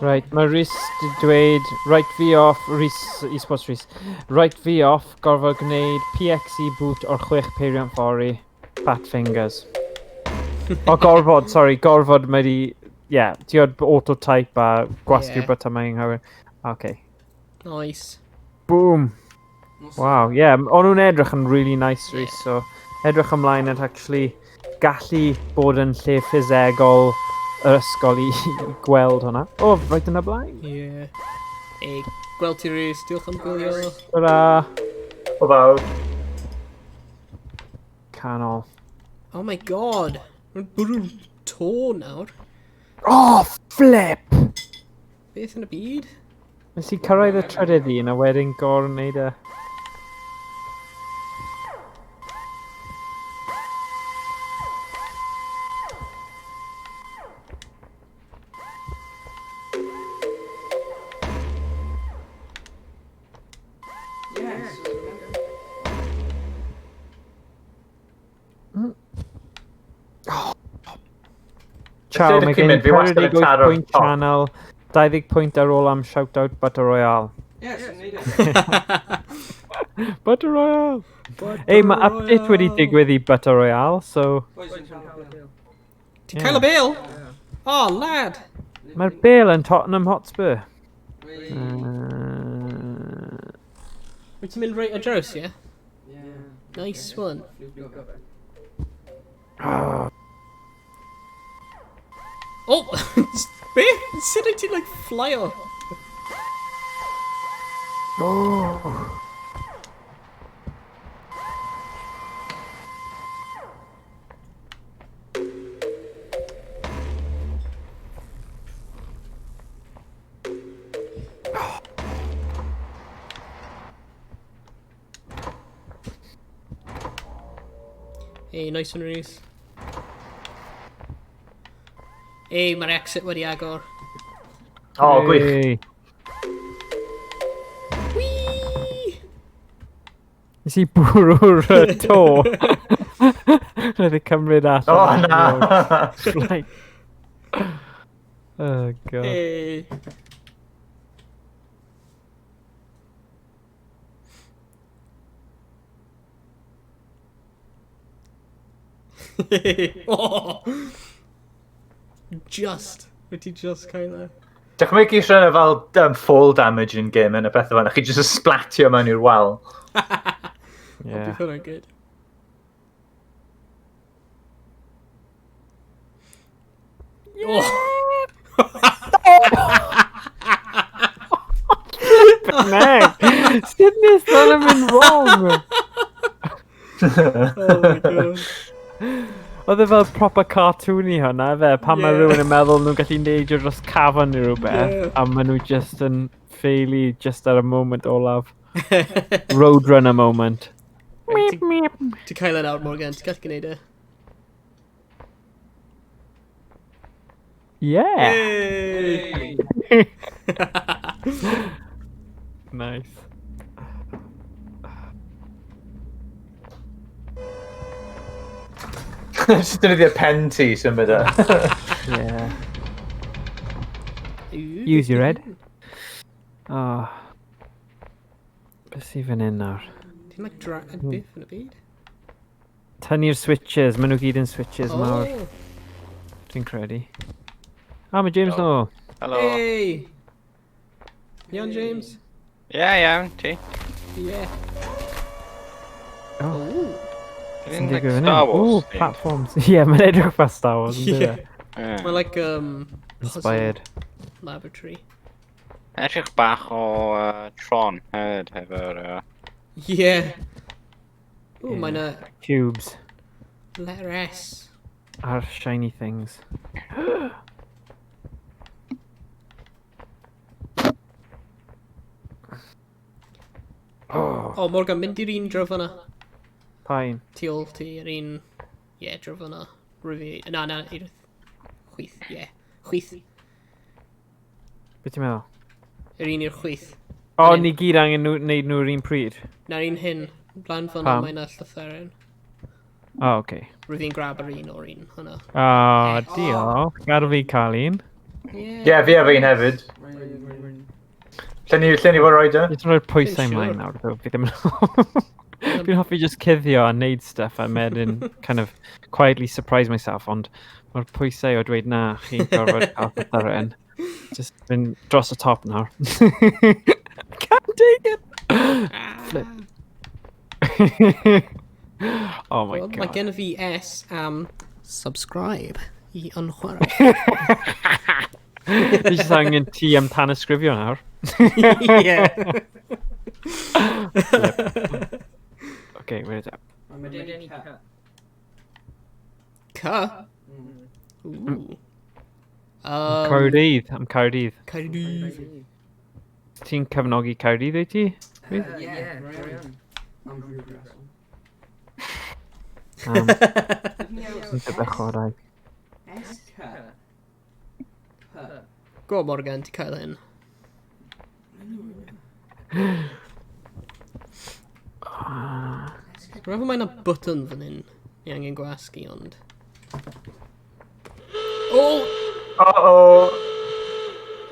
Right, mae Rhys di dweud, right fi off, Rhys, eSports Rhys, right fi off, gorfod gwneud PXE boot o'r chwech peiriant fory, fat fingers. O, gorfod, sorry, gorfod mae di, yeah, ti o'r auto-type a gwasgu'r Ie. button mae'n anghywir. Okay. Nice. Boom. Wow, yeah, o'n nhw'n edrych yn really nice, Rhys, so edrych ymlaen at actually gallu bod yn lle ffisegol yr ysgol i gweld hwnna. O, oh, right yn y blaen. Yeah. E, Gweld ti, Rhys. Diolch am gwylio. Ta-ra. O fawr. Canol. Oh my god. Mae'n bwrw'r to nawr. Oh, flip! Beth yn y byd? Nes i cyrraedd y trydydd un a wedyn gor wneud e. Yes. Ciao, mae gen i Fi wastad yn 48 taro'r pwynt top. channel, 20 pwynt ar ôl am shoutout Butter Royale. Yes, yn neud e. Butter Royale! Ei, mae update wedi digwydd i Butter Royale, so Boys, yn cael y bêl. Ti'n cael y bêl? Oh, lad. mae'r bêl yn Tottenham Hotspur. Wei. Wyt ti'n mynd reit ar draws, ie? Yeah. Nice one. Ffliwio fe. Oh! Be? Sut wyt ti'n, like, flyo? Oh. Hey, nice one, Rhys. Hey, mae'r exit wedi agor. O, gwych. Hey. Whee! Nes i bwrw'r to. Roedd e cymryd allan. O, na. Like... Oh, God. Hey. Oh! Just. Wyt ti just cael e? Dychmygu eisiau yna fel fall damage yn game yn y bethau fan, a chi jyst yn splatio mewn i'r wal. Yeah. Bydd hwnna'n good. Oh! Meg! Sut nes hwnna mynd wrong? Oh my god. Oedd e fel proper cartoon i hwnna, fe, pan mae Ie. rhywun yn meddwl nhw'n gallu neidio dros cafan neu rhywbeth, Ie. a maen nhw just yn ffeili just ar y moment olaf. Roadrunner moment. Right, Ti'n cael e nawr, Morgan. Ti'n gallu gwneud e. Yeah! Hey! Nice. Just defnyddio pen ti symud e. Yeah. Use your head. Oh. Beth sydd fan hyn nawr? Ti'n like drag beth yn y byd? Tynnu'r switches, maen nhw gyd yn switches oh. mawr, Oh. dwi'n credu. Ah, mae James Oh. nôl. Helo. Hey! Iawn, James? Ie, iawn, ti. Yeah. Oh. Oh. Sy'n Like digwydd fan Star hyn? Wars. Ooh, themed. platforms. Ie, yeah, mae'n edrych fel Star Wars, yn Yeah. dyw e? Ie. Mae like, puzzle Inspired. laboratory. Edrych bach o Tron hefyd, hefo'r... Yeah. Ooh, Yeah. mae'n a Cubes. letter S. A'r shiny things. Oh, Oh, Morgan, mynd i'r un dref yna. pa un? Tu ôl ti, yr un... Ie, yeah, dref yna. Rwyf i... Na, na, i'r chwith, ie. Yeah. Chwith. Beth ti'n meddwl? Yr un i'r chwith. O, Fan hyn. ni gyd angen nhw, wneud nhw'r un pryd. Na'r un hyn. Lan fan Pam? mae'n llythyren. O, oh, oce. Rwyf i'n grab yr un o'r un hwnna. O, diolch. Gadael fi cael un. Yeah. Ie, fi efo un hefyd. Lle ni fod roi e? Jyst yn rhoi'r pwysau Fi'n ymlaen siŵr. nawr, though. Fi ddim yn... Fi'n hoffi just cuddio a neud stuff a wedyn kind of quietly surprise myself, ond mae'r pwysau o dweud na, chi'n gorfod cael llythyren. Just been dros y top nawr. Can't take it! Flip. Oh my Wel, mae god. gen fi S am subscribe i yn chwarae. Fi jyst angen ti am tanysgrifio nawr. Yeah. Okay, where is it? Mae gen i cut. Ca? Ooh. Caerdydd, am Caerdydd. Caerdydd. Ti'n cefnogi Caerdydd, wyt ti? Yeah, right. Am rhyw reswm. Yn gyda chwarae. S C P. Go on, Morgan, ti cael hyn. Rwy'n meddwl mae yna button fan hyn. Ni angen gwasgu, ond... Oh! Uh-oh.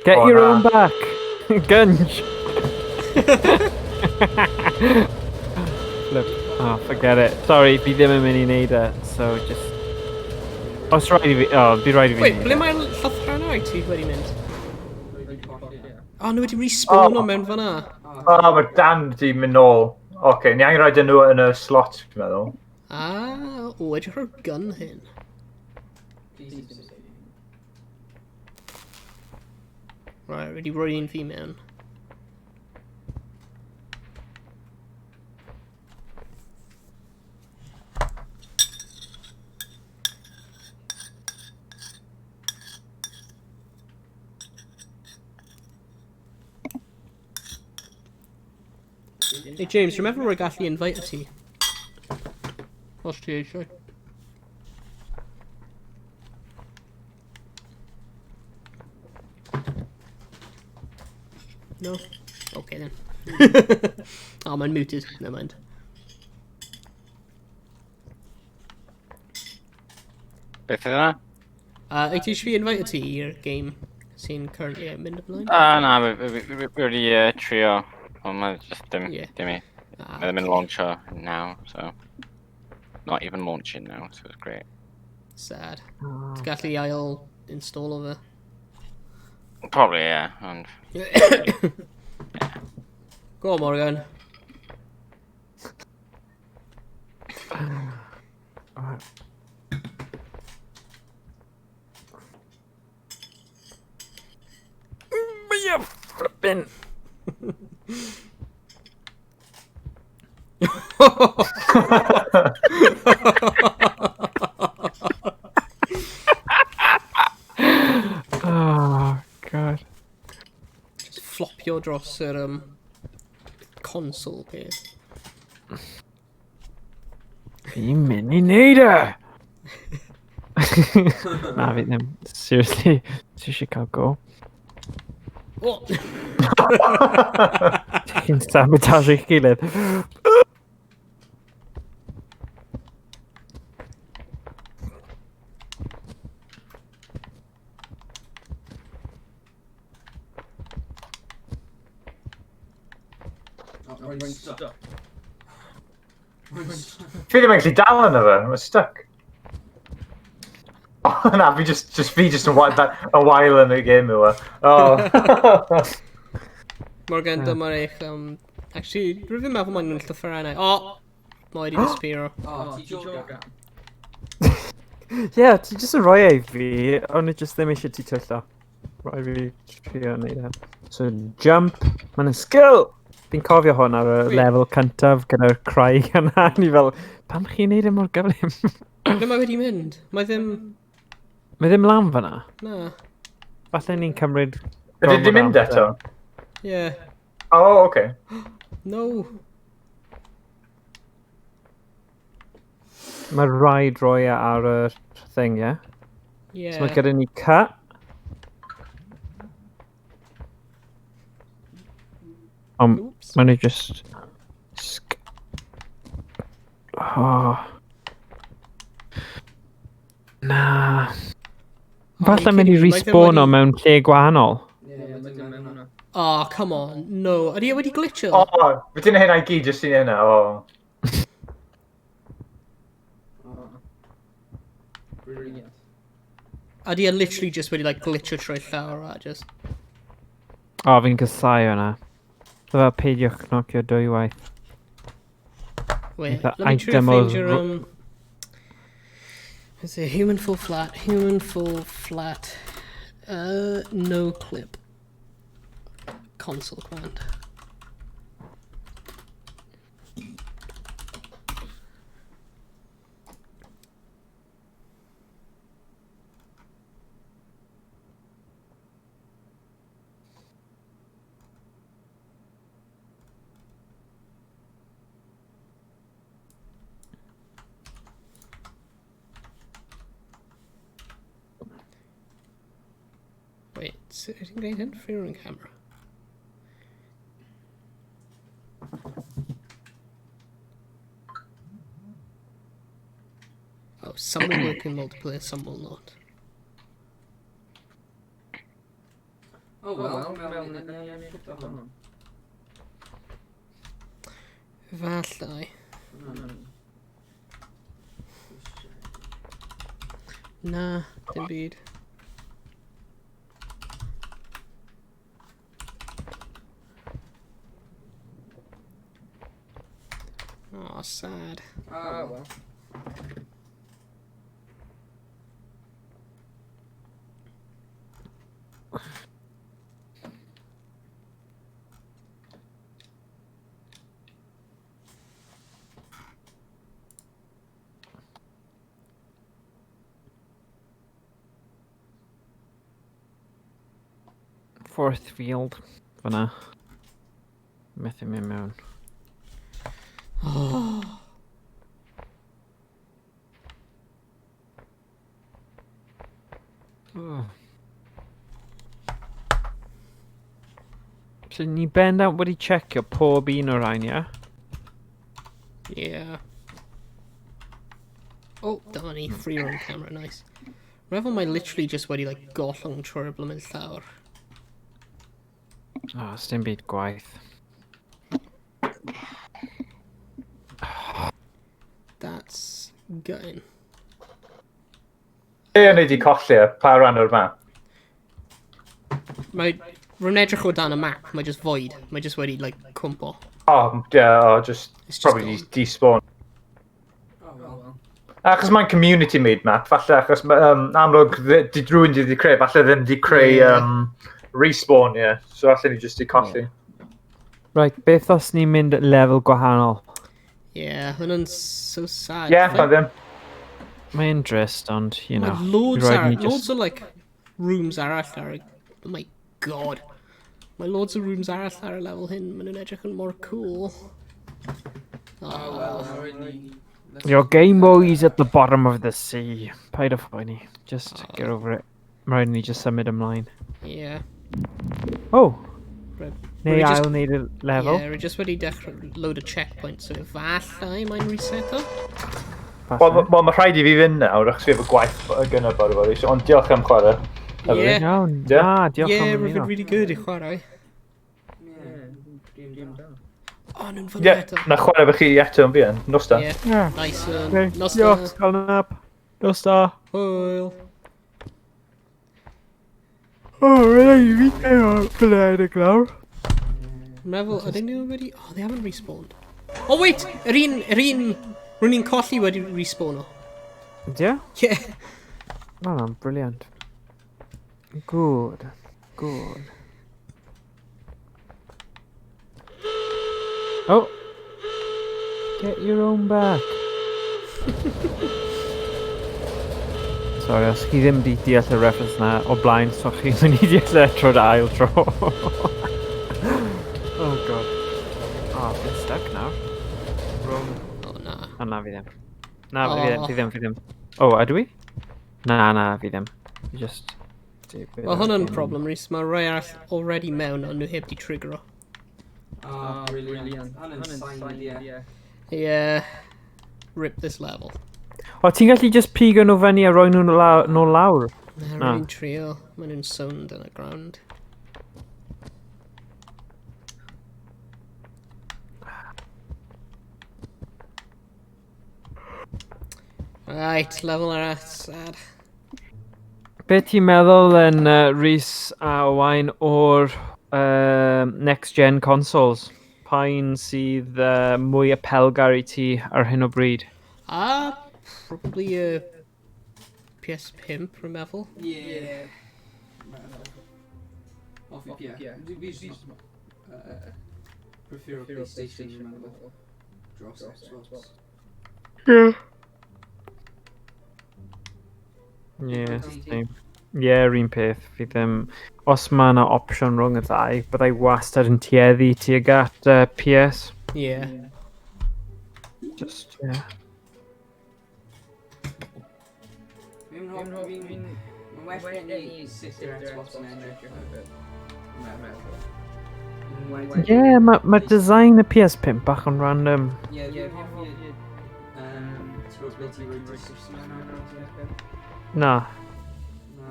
Get Oh, your na. own back! Gunge! Flip. Oh, forget it. Sorry, fi ddim yn mynd i wneud e, so just... Os rhaid i fi... Oh, bydd rhaid i fi Wait, wneud ble e. mae'r llythrennau ti wedi mynd? Oh, nhw wedi respawn o Oh. mewn fan'na. Oh, mae Dan di mynd nôl. Oce, okay, ni angen rhoi nhw yn y slot, dwi'n meddwl. Ah, o, edrych ar gun hyn. Right, wedi rhoi un fi mewn. Hey James, remember rwy gallu invite ti? Os ti eisiau. No? Okay then. Oh, mae'n muted. Never mind. Beth yna? Wyt ti eisiau fi invite ti i'r game sy'n currently yn mynd ymlaen? Ah, na, fi wedi trio. Ond mae just dim, Yeah. dim i. Ah, Mae ddim yn launcher now, so... Not even launching now, so it's great. Sad. Ti'n gallu ail install o fe? Probably, yeah, ond... Go on, Morgan. Yeah, flippin'. Oh, God. Just flopio dros yr console peth. Fi'n mynd i neud e! Na, fi ddim. Seriously, ti eisiau cael go. Oh! Ti'n sabotage eich gilydd. Oh, rwy'n stuck. Rwy'n stuck. Fi ddim yn gallu dal yna fe, mae'n stuck. Oh, na, fi just, fi just yn a while yn y game yw e. Oh. Morgan, dyma'r eich... Actually, rwy'n fi'n meddwl mae'n nhw'n llythrennau. Oh! Mae wedi disappear. Oh, ti jogan. Ie, ti jyst yn rhoi e i fi, ond i jyst ddim eisiau ti twyllo. Rhoi fi trio neud e. So, jump, mae'n skill! Fi'n cofio hwn ar y Wait. lefel cyntaf gyda'r craig yna, ni fel, pam chi'n neud e mor gyflym? Ble mae wedi mynd? Mae ddim... Mae ddim lan fyna. Na. Falle ni'n cymryd... Ydy di mynd eto? Yeah. Oh, okay. No. Mae rhaid roi e ar y thing, ie? Yeah? Yeah. So mae gyda ni cut. Oops. Mae'n nhw just... Oh. Na. Falle mynd i kidding me, mae ddim respawno mewn lle gwahanol. Ie, mae dim mewn hwnna. Oh, come on. No. Ydy e wedi glitcho? Oh, fi ti'n hynna i gyd jyst i'n hynna, oh. Oh. Brilliant. Ydy e literally just wedi like glitcho trwy llawr a just... O, fi'n casau hwnna. Fel peidiwch cnocio dwywaith. Wait, Eitha let me try item find oedd your Let's see, human full flat, human full flat. No clip. console command. Wait, sut ydych chi'n gwneud hyn? Free roam camera. Oh, some will work in multiplayer, some will not. Oh well, mewn ni angen ffito hwn. Efallai. Na, dim byd. Oh, sad. Ah, well. Fourth field. Fyna. Methu mynd mewn. Oh. Oh. So ni bendant wedi checio pob un o'r rhain, ie? Yeah. Oh, dyma ni, free roam camera, nice. Refel mae literally just wedi like gollwng trwy'r blymyn llawr. Oh, sdim byd gwaith. That's gutting. Be o'n i wedi colli e? Pa ran o'r map? Mae... Rwy'n edrych o dan y map, mae just void. Mae just wedi, like, cwmpo. Oh, yeah, oh, just, It's just probably gone. despawn. Oh well. Achos mae'n community made map, falle achos amlwg di rhywun di di creu, falle ddim di creu Ie. Respawn, ie. Yeah. So falle ni just di colli. Right, beth os ni'n mynd lefel gwahanol? Yeah, hwnna'n so sad. Ie, yeah, Like, ddim. Mae'n drist, ond, you know. Mae loads rhaid ar, ni just- loads o like rooms arall ar y... Oh my god. Mae loads o rooms arall ar y lefel hyn, maen nhw'n edrych yn mor cool. Oh well, mae rhaid ni... Your Game Boy's at the bottom of the sea. Paid â phoeni. Just get over it. Mae rhaid ni just symud ymlaen. Yeah. Oh! Right. Neu Rwy just- ail wneud y lefel. Yeah, rwy just wedi dechrau load o checkpoints, so efallai mae'n reseto. Falle. Wel, mae rhaid i fi fynd nawr, achos fi efo gwaith gynnar bore fory, so, ond diolch am chwarae. Ie. Iawn, Ie. na, diolch Yeah, am rwy'n ymuno. really good i chwarae. Yeah, game da. Oh, nhw'n fyny Ie, eto. na chwarae efo chi eto yn fuan. Nos da. Yeah, Yeah. nice one. Okay, Nos da. Diolch, cael nap. Nos da. Hwyl. Oh, rhaid i fi gael blaen y glawr. Meddwl, ydyn nhw wedi... Oh, they haven't respawned. Oh, wait! Yr un... Rwy'n ni'n colli wedi respawno. Ie? Yeah. Ma' hwnna'n brilliant. Good. Good. Oh! Get your own back. Sorry, os chi ddim di deall y reference na o blaen, so chi'n mynd i deall e tro'r ail tro. Oh god. Oh, fi'n stuck now. Wrong. Oh, na. Oh, na, fi ddim. Na, fi ddim, Oh. fi ddim, fi ddim. Oh, ydw i? Na, na, fi ddim. Fi just... Wel, hwnna'n problem, Rhys. Mae rai arall already mewn, ond nhw heb di triggero. Ah, brilliant. Hwnna'n sign, ie. Yeah. Rip this level. O, ti'n gallu just pigo nhw fyny a roi nhw'n nôl lawr? Na, Na. rwy'n trio. Maen nhw'n sownd yn y ground. Right, level arall, sad. Be ti'n meddwl yn Rhys a Owain o'r next gen consoles? Pa un sydd mwy apelgar i ti ar hyn o bryd? Ah, probably a PS5, rwy'n meddwl. Yeah. Off i, ie. Fi jyst... Prefer PlayStation, remember. Dros Xbox. Yeah, same. Yeah, yr un peth. Fi ddim... Os mae yna opsiwn rhwng y ddau, byddai wastad yn tueddu tuag at PS. Yeah. Just, yeah. Fi'n hoffi, fi'n... Mae'n well gen i sut yw'r Xbox yn edrych. Mae'n Yeah, mae ma design y PS5 bach yn random. Ie, fi'n hoffi... Ti'n gwybod beth i roi discs mewn ar y Na. Na,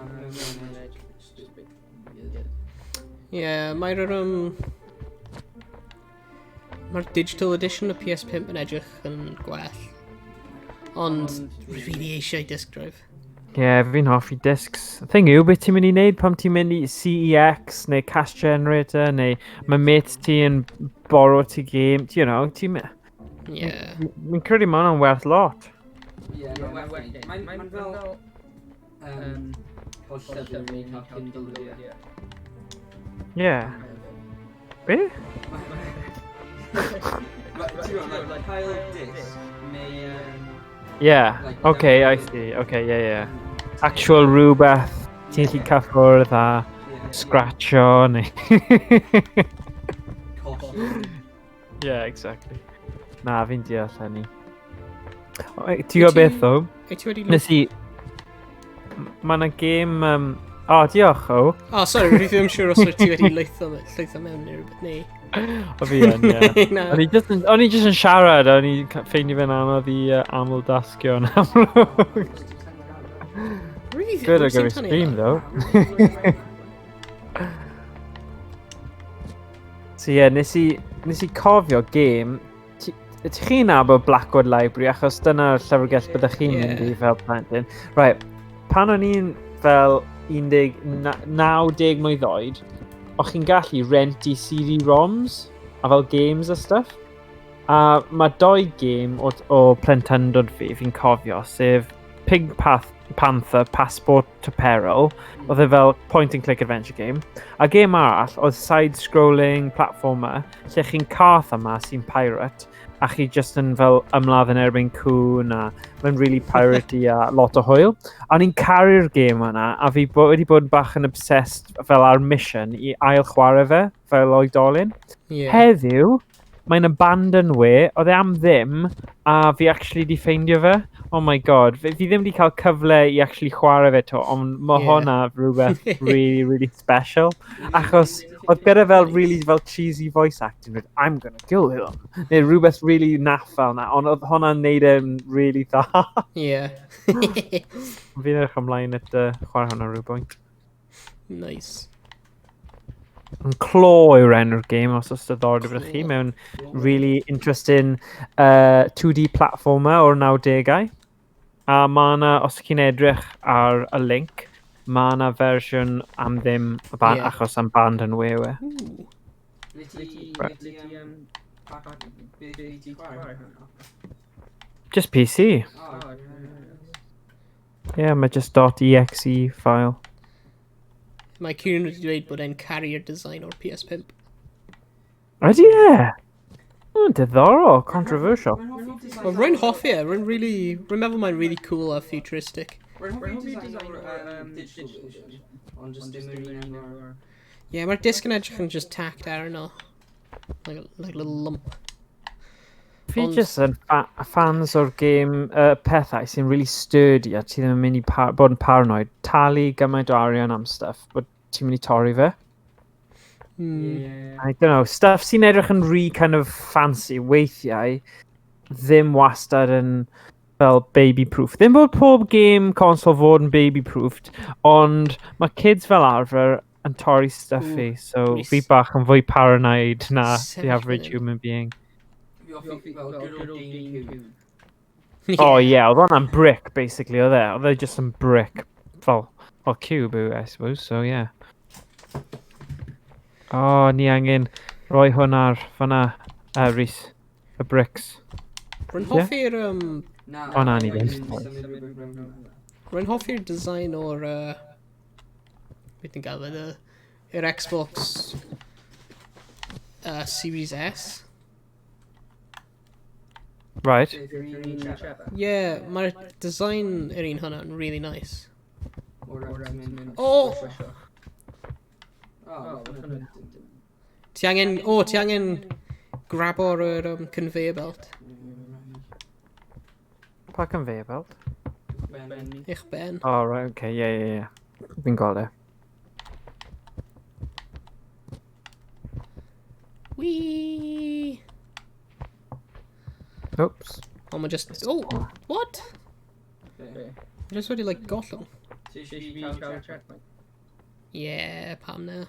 mae'n edrych. Just a bit weird. Yeah, mae'r mae'r digital edition o PS5 yn edrych yn gwell. Ond, rwy really eisiau disc drive. Yeah, fi'n hoffi discs. Thing yw, beth ti'n mynd i wneud pam ti'n mynd i CEX neu Cash Generator neu mae mates ti yn borrow ti game, you know, ti'n... Yeah. Fi'n credu mae hwnna'n werth lot. Ie, mae'n well gen i. Mae'n fel... Cael llyfr neu cael Kindle, ie. Yeah. Be? Ti'n gwybod, like, cael disc neu... Yeah, Like, okay, I see. Okay, yeah. Actual rhywbeth ti'n gallu cyffwrdd a scratcho neu... Colli. Yeah, exactly. Na, fi'n deall hynny. O, ti'n gwybod beth ddo? Wyt ti wedi... Nes i... Mae yna gêm... O, oh, diolch o. Oh, sorry, rwy ddim siŵr os wyt ti wedi llwytho mewn neu rhywbeth neu. O fi yn, ie. Na. O'n i just yn siarad, o'n i'n ffeindio fe'n anodd i aml-dasgio yn amlwg. Really, Good ar rwy'n gyfer tynnu stream, hwnna. though. So ie, yeah, nes i cofio gêm... Ti chi'n nabod Blackwood Library, achos dyna'r llyfrgell byddech chi'n mynd i fel plentyn. Right, pan o'n i'n fel 19 mlwydd oed, o'ch chi'n gallu rentu CD-ROMs a fel games a stuff. A mae doi game o plentyndod fi, fi'n cofio, sef Pink Panther Passport to Peril. Oedd e fel point and click adventure game. A game arall oedd side-scrolling platformer, lle chi'n cath yma sy'n pirate, a chi just yn fel ymladd yn erbyn cŵn, a mae'n really piratey a lot o hwyl. A o'n i'n caru'r game yna, a fi wedi bod bach yn obsessed fel ar mission i ail chwarae fe fel oedolyn. Heddiw, mae'n abandonware, oedd e am ddim, a fi actually di ffeindio fe. Oh my God, fi ddim wedi cael cyfle i actually chwarae fe to, ond mae hwnna rhywbeth really, really special. Achos oedd gyda fel really fel cheesy voice acting, like, "I'm gonna kill him." Neu rhywbeth really naff fel na, ond oedd hwnna'n neud e'n really dda. Fi'n edrych ymlaen at chwarae hwnna rhywbwynt. Nice. Yn Claw yw'r enw'r game, os oes diddordeb ydych chi, mewn really interesting 2D platformer o'r 90au. A mae yna, os chi'n edrych ar y link, mae yna fersiwn am ddim achos abandonware yw e. Ooh. Ble ti, be ti chwarae hwnna? Just PC. Oh, right. Yeah, mae just .exe file. Mae Kieran wedi dweud bod e'n caru'r design o'r PS5. Ydy e? Oh, diddorol, controversial. Rwy'n hoffi design. Well, rwy'n hoffi e, rwy'n really, rwy'n meddwl mae'n really cool a futuristic. Rwy'n hoffi design o'r digital version. Ond just dim yr un enw'r. Yeah, mae'r disc yn edrych yn just tacked arno. Like a little lump. Fi Ond just yn fans o'r game pethau sy'n really sturdy a ti ddim yn mynd i bod yn paranoid. Talu gymaint o arian am stuff, bod ti'n mynd i torri fe. I don't know, stuff sy'n edrych yn rhy kind of fancy weithiau, ddim wastad yn fel baby-proof. Ddim bod pob game console fod yn baby-proofed, ond mae kids fel arfer yn torri stuff i, so Rhys. fi bach yn fwy paranoid na the Sefyll average fan hyn. human being. Fi hoffi fel good old GameCube. Oh yeah, oedd hwnna'n brick basically, oedd e? Oedd e just yn brick, fel cube yw e, I suppose, so yeah. Oh, ni angen rhoi hwn ar fyna, Rhys, y bricks. Rwy'n hoffi'r Na, O, na, ni rwy'n ddim. symud rhywbeth mewn hwnna. Rwy'n hoffi'r design o'r beth ni'n gael fe, yr Xbox. Series S. Right. Beth yw'r un Trevor? Yeah, mae'r design yr un hwnna'n really nice. O'r ti'n mynd... Oh! Oh, hwnna. Ti angen... Oh, ti angen grabo'r yr, conveyor belt. Pa conveyor belt? Ben. Eich ben. Oh, right, okay, yeah. Fi'n gweld e. Whee! Oops. Oh, mae just... Oh, what? Be? I just wedi, like, gollwng. Ti eisiau fi cael checkpoint? Yeah, pam na.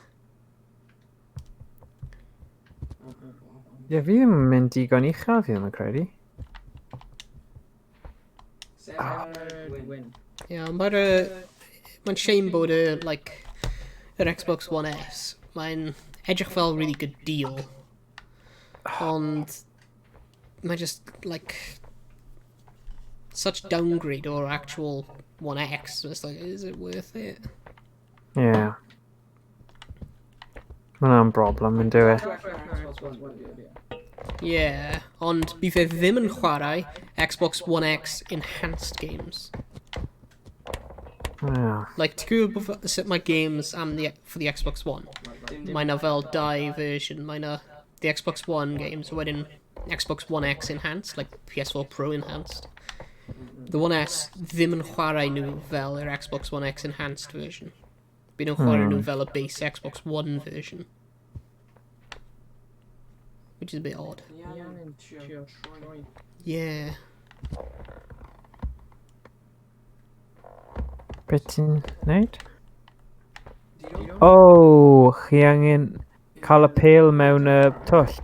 Ie, fi ddim yn mynd digon uchel, fi ddim yn credu. Sarah Wyn. Yeah, mae'r... Mae'n shame bod y, like, yr Xbox One S. Mae'n edrych fel really good deal. Ond mae just, like, such downgrade o'r actual One X. It's like, is it worth it? Yeah. Mae hwnna'n broblem yn dyw e. Xbox One, ie. Yeah, ond bydd e ddim yn chwarae Xbox One X Enhanced games. Yeah. Like, ti'n gwybod sut mae games am the, for the Xbox One? Mae na fel dau version. Mae na the Xbox One games, a wedyn Xbox One X Enhanced, like PS4 Pro Enhanced. The One S ddim yn chwarae nhw fel yr Xbox One X Enhanced version. Bydd nhw'n chwarae nhw fel y base Xbox One version. Which is a bit odd. Ni angen trio troi. Yeah. Beth ti'n neud? Diolch. Oh, chi angen cael y pêl mewn y twll.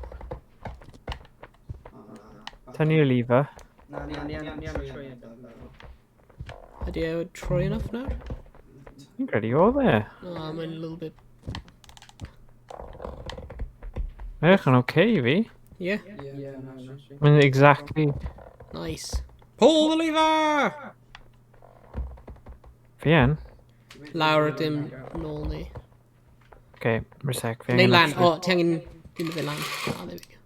Tynnu'r lever. Na, ni angen troi e. Ydy e troi enough nawr? Fi'n credu oedd e. No, mae'n a little bit. Mae'n edrych yn okay i fi. Yeah, Ie, na, na. Mae'n exactly. Nice. Pull the lever! Fi yn. Lawr dim nôl ni. Okay, resec. Fi Neu angen lan. actually- O, ti angen un fe lan. Ah, there we go.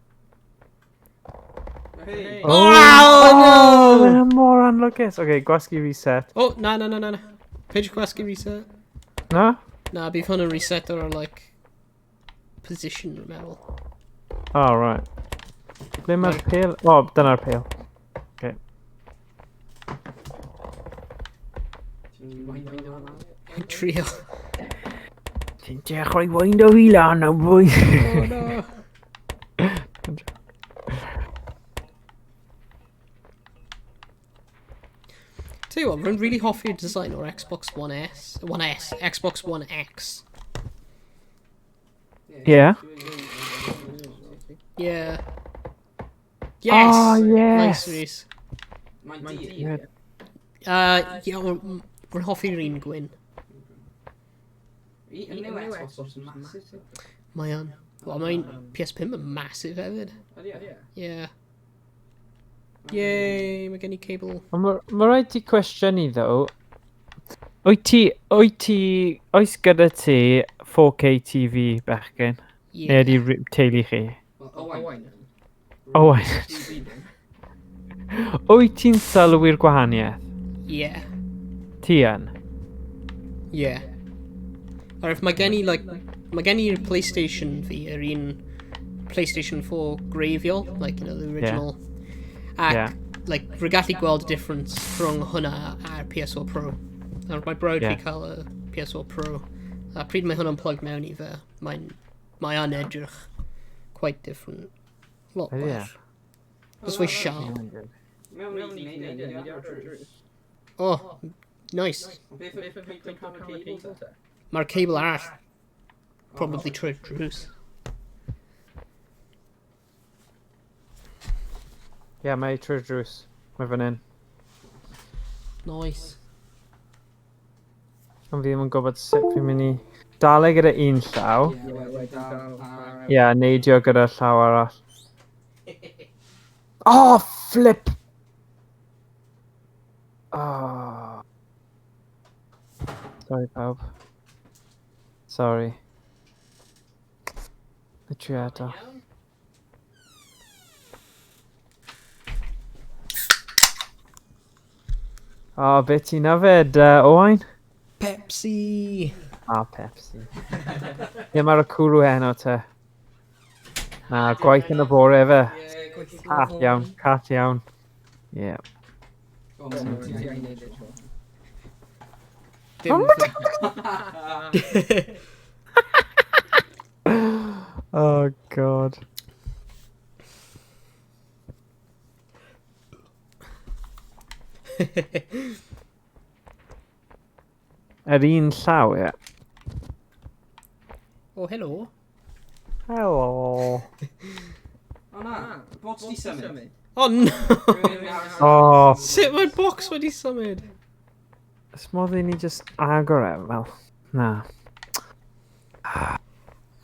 Hey! Oh, Oh, no! Mae'n mor anlwcus. Okay, gwasgu reset. Oh, na, na, na, na, na. Peidiwch gwasgu reset. Na? Na, bydd hwn yn reset o'r, like, position, rwy'n meddwl. Oh, right. Ble mae'r pêl? O, oh, dyna'r pêl. Okay. Ti'n windo hwnna? Trio. Ti'n dechrau windo fi lan o bwy. Oh, no. Tell you what, rwy'n really hoffi'r design o'r Xbox One S. One S. Xbox One X. Yeah. Yeah. Yes! Oh, yes! Nice, Rhys. Mae'n di. Yeah. Yeah, rwy'n hoffi'r un gwyn. Y new Xbox yn massive. Mae o'n. Wel, mae'n PS5 yn massive hefyd. Ydy e? Yeah. Yay, mae gen i cable. Ond ma rhaid ti cwestiynu ddo. Oes gyda ti 4K TV, bechgyn? Yeah. Neu ydi teulu chi? Wel, Owain. Owain. Wyt ti'n sylwi'r gwahaniaeth? Yeah. Ti yn? Yeah. Or if mae gen i, like, mae gen i'r PlayStation fi, yr un PlayStation 4 gwreiddiol, like, the original. Ac, like, rwy'n gallu gweld y difference rhwng hwnna a'r PS4 Pro. Nawr, mae brawd fi cael y PS4 Pro. A pryd mae hwnna'n plug mewn i fe, mae yn edrych quite different. Lot Ydy e? well. Just fwy sharp. Mewn i wneud e, ni ar drws. Oh, nice. Ond beth yw'r pwynt yn cael y cable te? Mae'r cable arall probably trwy'r drws. Ie, yeah, mae trwy'r drws. Mae fan hyn. Nice. Ond fi ddim yn gwybod sut fi'n mynd i dal e gyda un llaw. Ie, wedyn dal ar. Ie, yeah, neidio gyda llaw arall. Oh, flip! Oh. Sorry, pawb. Sorry. Y trio eto. O, beth ti'n yfed, Owain? Pepsi! A, Pepsi. Ddim ar y cwrw heno te. Na, gwaith yn y bore fe. Ie, gwaith yn y Cat bore. iawn, cat iawn. Ie. Yeah. O, mae'n ti angen neud e, tro. Dim... Oh, God. Yr un llaw, ie. Oh, helo. Helo. O na, bots di symud. Oh, no! Oh, Sut mae'r box wedi symud? Os modd i ni just agor e, fel. Na.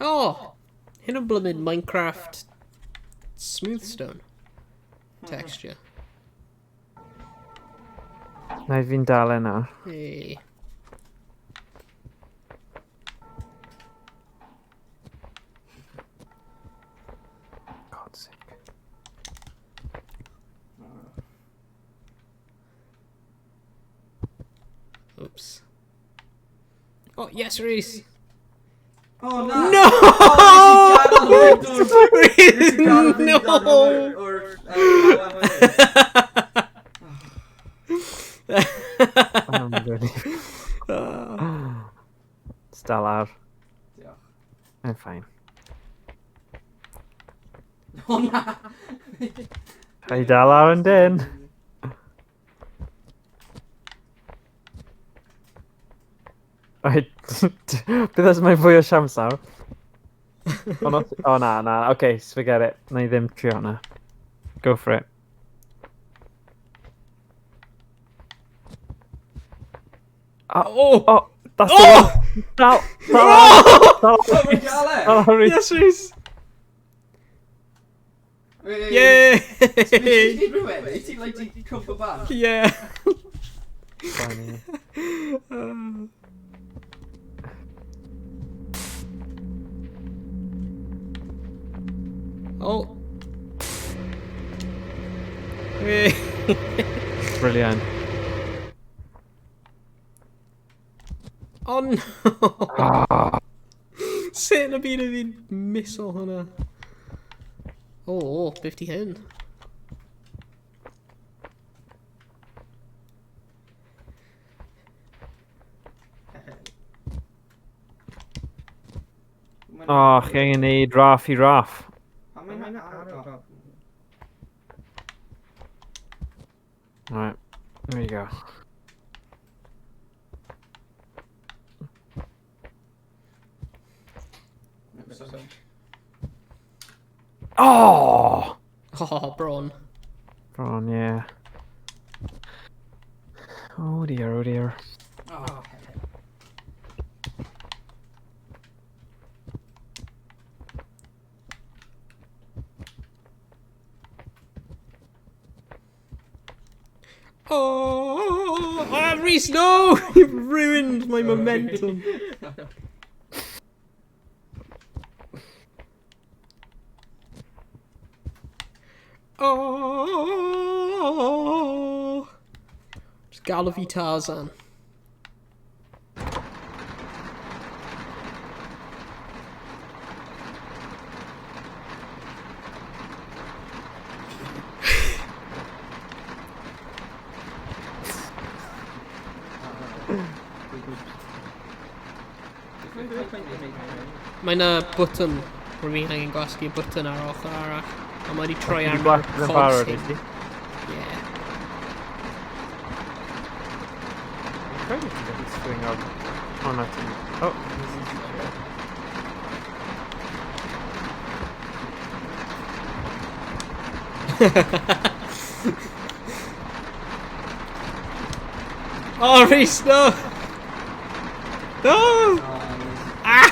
Oh! Hyn o'n blymyn Minecraft Smoothstone texture. Na i fi'n dal e nawr. Hey. God's sake. Oops. Oh, yes, Rhys! O na! No! Rhys, No! Unbelievable. It's dal ar. Diolch. I'm fine. O na! Rhaid dal ar yn dyn. Right. Bydd os mae'n fwy o siawns nawr. O, not, o na, na. Okay, forget it. Na i ddim trio hwnna. Go for it. Oh! Oh, that's Oh! the one. Dal, dal, Oh! dal, Oh, mae'n gael e! dal, dal, Yes, Rhys! Yay! Yay! Ti'n rhywbeth? Ti'n like, ti'n cwmpo bant? Yeah. Funny. Oh. Hey. Brilliant. Oh no! Ah. Sut yn y byd o fi'n miso hwnna? Oh, 50 hyn. Oh, chi angen neud raff i raff. Pam mae'n araf? Right, there you go. Oh! Oh, bron. Bron, yeah. Oh dear, oh dear. Oh, Oh, ah, Rhys, no! You ruined my momentum. Oh! Just galw fi Tarzan. Mae yna button, rwy'n fi angen gwasgu button ar ochr arall. A mae wedi troi Ti'n ar gwasgu yn barod, wyt ti? Yeah. Fi'n credu ti'n gallu swing o'r... O, na ti'n... Oh. Oh, Rhys, no! No! Ah!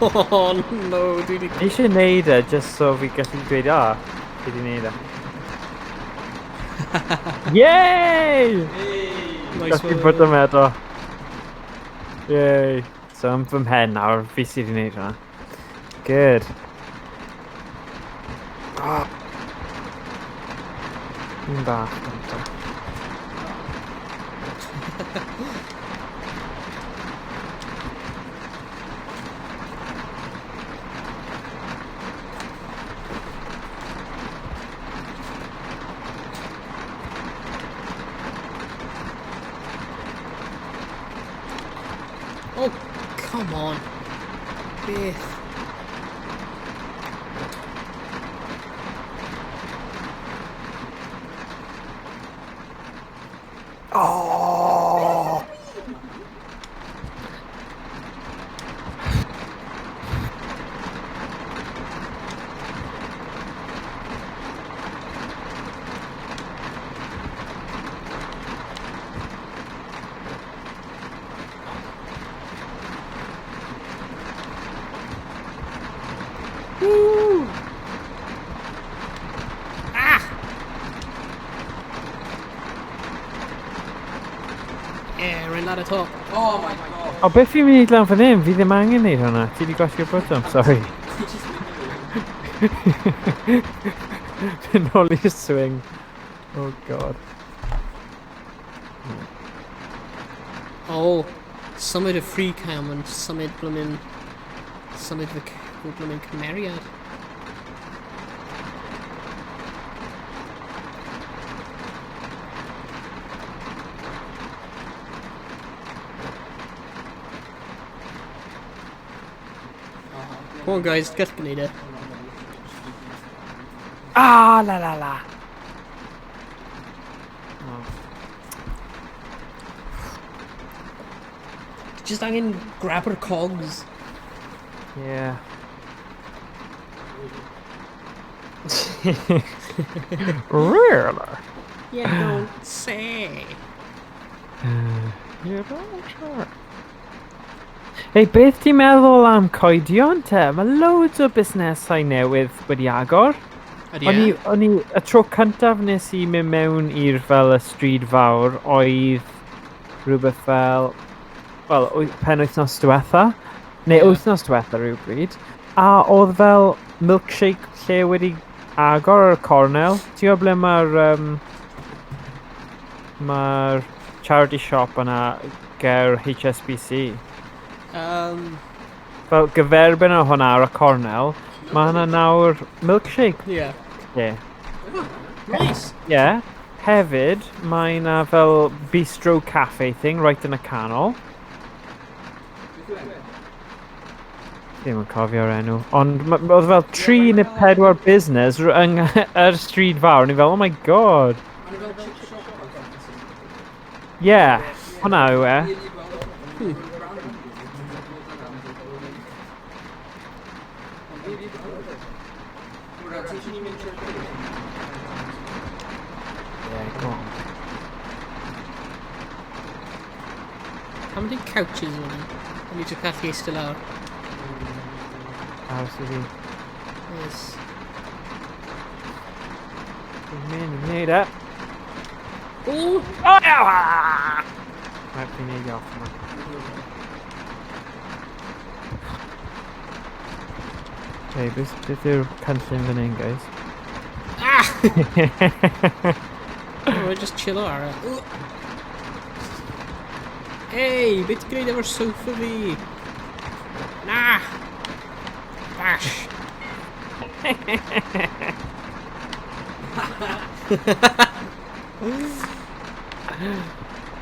Oh, no, dwi di... Ni eisiau neud e, just so fi gallu dweud, ah, fi di neud e. Yay! Nice Gallu one. bod yma eto. Yay. So, am fy mhen nawr, fi sydd wedi neud hwnna. Good. Un bach gyntaf. Oh, come on. Beth. Oh! Woo! Ah! Yeah, rwy'n lad y top. Oh my god. O, beth fi'n mynd i lan fan hyn? Fi ddim angen neud hwnna. Ti di gwasgu'r botwm, sorry. Ti just mynd i. Mynd nôl i'r swing. Oh god. Oh, symud y free cam yn symud blymyn... Symud fy blymyn cymeriad. Come on guys, gall gwneud e. Ah, la la la. Oh. Just angen grab yr cogs. Yeah. Really? You don't say. You don't say. Hei, beth ti'n meddwl am coedion te? Mae loads o busnesau newydd wedi agor. Ydy O'n i, e? o'n i, y tro cyntaf nes i mynd mewn i'r fel y stryd fawr oedd rhywbeth fel, wel, pen wythnos diwetha, neu Ie. wythnos diwetha rhywbryd, a oedd fel milkshake lle wedi agor ar y cornel. Ti'n gwybod ble mae'r mae'r charity shop yna ger HSBC? Fel gyferbyn o hwnna ar y cornel, mae hwnna nawr milkshake Yeah. lle. Nice. Yeah. Hefyd, mae yna fel bistro cafe thing right yn y canol. Ddim yn cofio'r enw. Ond oedd fel tri neu pedwar busnes yng yr stryd fawr. O'n i fel, oh my god. Mae'n fel chip shop or something. Yeah, hwnna yw e. Really gweld o. Ond fi wedi gweld o. Wra, ti eisiau ni mynd trwy'r peth? Yeah, go on. How many couches o'n i? O'n i just gallu eistedd lawr. Aros i fi. Yes. Fi'n mynd i wneud e. Oh! Oh, ah! Right, fi'n neud i off yma. Okay, beth yw'r cynllun fan hyn, guys? Ah! Oh, just chill ar e. Oh. Hey, beth ti'n gwneud efo'r sofa fi? Na! Bash!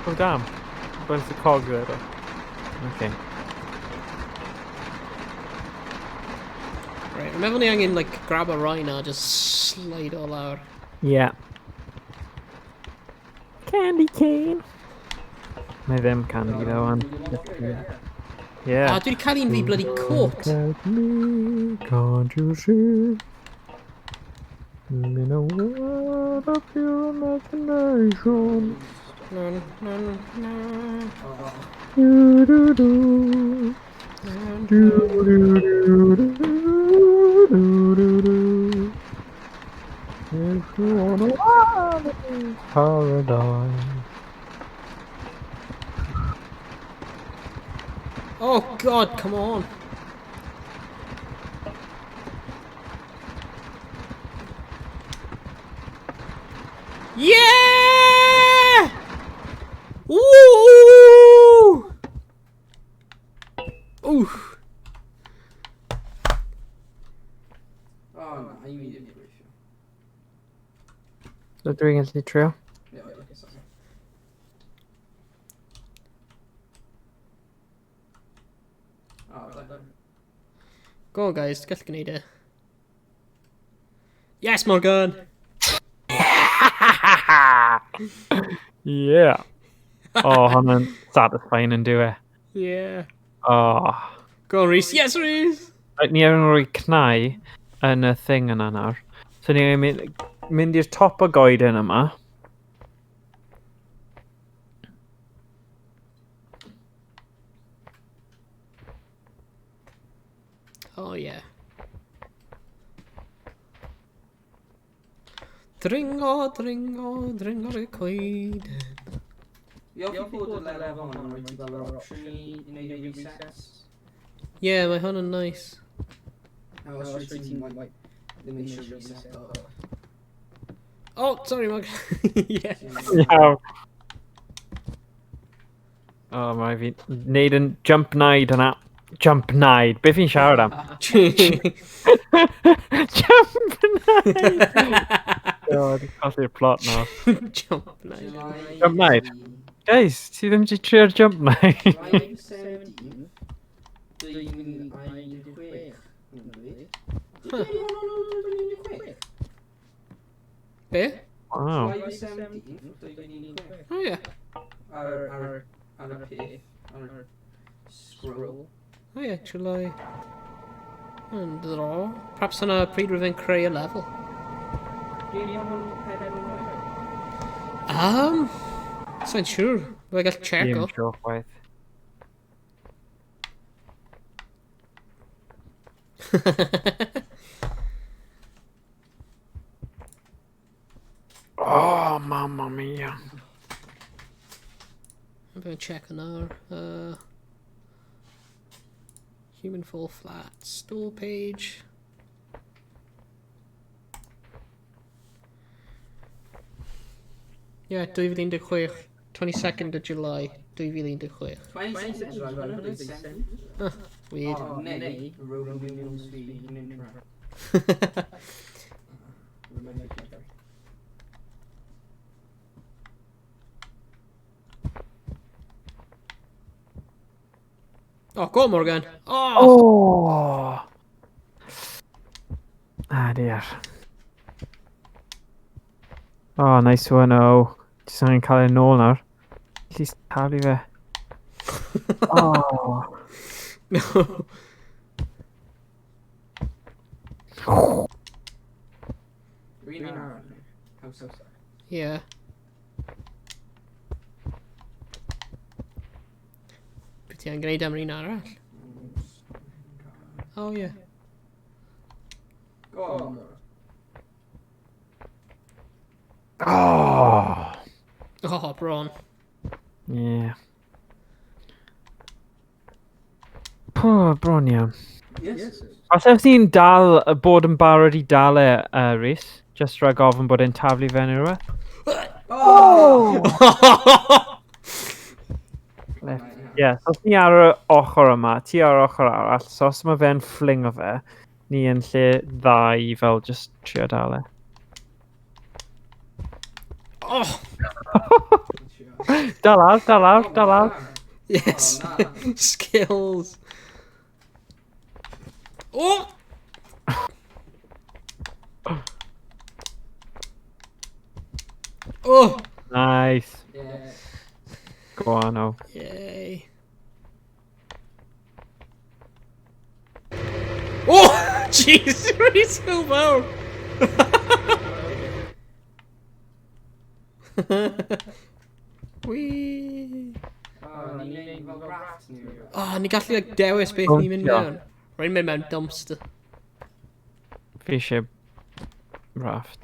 Oh, damn. Bunch of cog there, though. Okay. Right, rwy'n meddwl ni angen, like, grab a rhino a just slide o lawr. Yeah. Candy cane. Mae ddim candy though, ond... Yeah. A dwi wedi cael un fi bloody coat. Look at me, can't you see? I'm in a world of pure imagination. Na, na, na, Do do do. Do do do do do do do. If you wanna live in paradise. Oh god, come on. Yeah! Woo! Oof. O, na, i mi ddim wedi gweithio. So dwi'n gallu trio. Ie, okay, sorry. O, da. Go on, guys, gallu gwneud e. Yes, Morgan! Yeah. Oh, hwnna'n satisfying yn dyw e. Yeah. Oh. Go on, Rhys. Yes, Rhys! Right, ni angen rhoi cnau yn y thing yna nawr. So ni angen mynd i'r top o goeden yma. Oh, yeah. Dringo, dringo, dringo y coeden. Fi hoffi bod y lefel hwn yn rhoi ti fel yr opsiwn i wneud y resets. Yeah, mae hwn yn nice. A os wyt ti'n like, ddim eisiau reset o. Oh, sorry, Morgan. Yeah. Iawn. Oh, mae fi wneud yn jump naid yna. Jump naid. Beth fi'n siarad am? Jump naid! God, colli'r plot nawr. Jump naid. Jump naid. Guys, ti ddim wedi trio'r jump naid? July 17, 2016. Huh. Be? Wow. July 17, 2016. Oh, yeah. Ar y peth, ar y scroll. Oh, yeah, July. Yn diddorol. Perhaps yna pryd rwy'n creu y lefel. Dwi'n iawn hwn pen o'r Sa'n siŵr. Fe gall check Ddim o. siŵr chwaith. Oh, mamma mia. I'm going to check nawr. Human Fall Flat store page. Yeah, 2016. 22nd of July, 2016. 22nd July, 2017. Weird. Oh, neu, Rowan Williams fi yn intro. Remind me. Oh, go on, Morgan. Oh! Oh! Ah, dear. Oh, nice one, oh. Jyst angen cael ei nôl nawr. At least taflu fe. Oh. No. Green arrow. House of Yeah. Beth ti angen gwneud am yr un arall? Oh, yeah. Go on. Oh! Oh, bron. Yeah. Po, bron iawn. Yes. Os ewch ti'n dal, bod yn barod i dal e, Rhys, just rhag ofn bod e'n taflu fe neu rhywbeth. Oh! Left. Yeah, so os ni ar y ochr yma, ti ar yr ochr arall, so os mae fe'n flingo fe, ni yn lle dda i fel just trio dal e. Oh, Dal ar, dal ar, dal ar. yes. Oh, na. Skills. Oh! Oh! Nice. Yeah. Go on, oh. Yay. Oh! Jeez, he's so fawr! Whee! Oh, ni'n neud fel raft neu rhywbeth. Oh, ni gallu like, dewis beth ni'n mynd Dumpster. mewn. Rwy'n mynd mewn dumpster. Fi eisiau raft.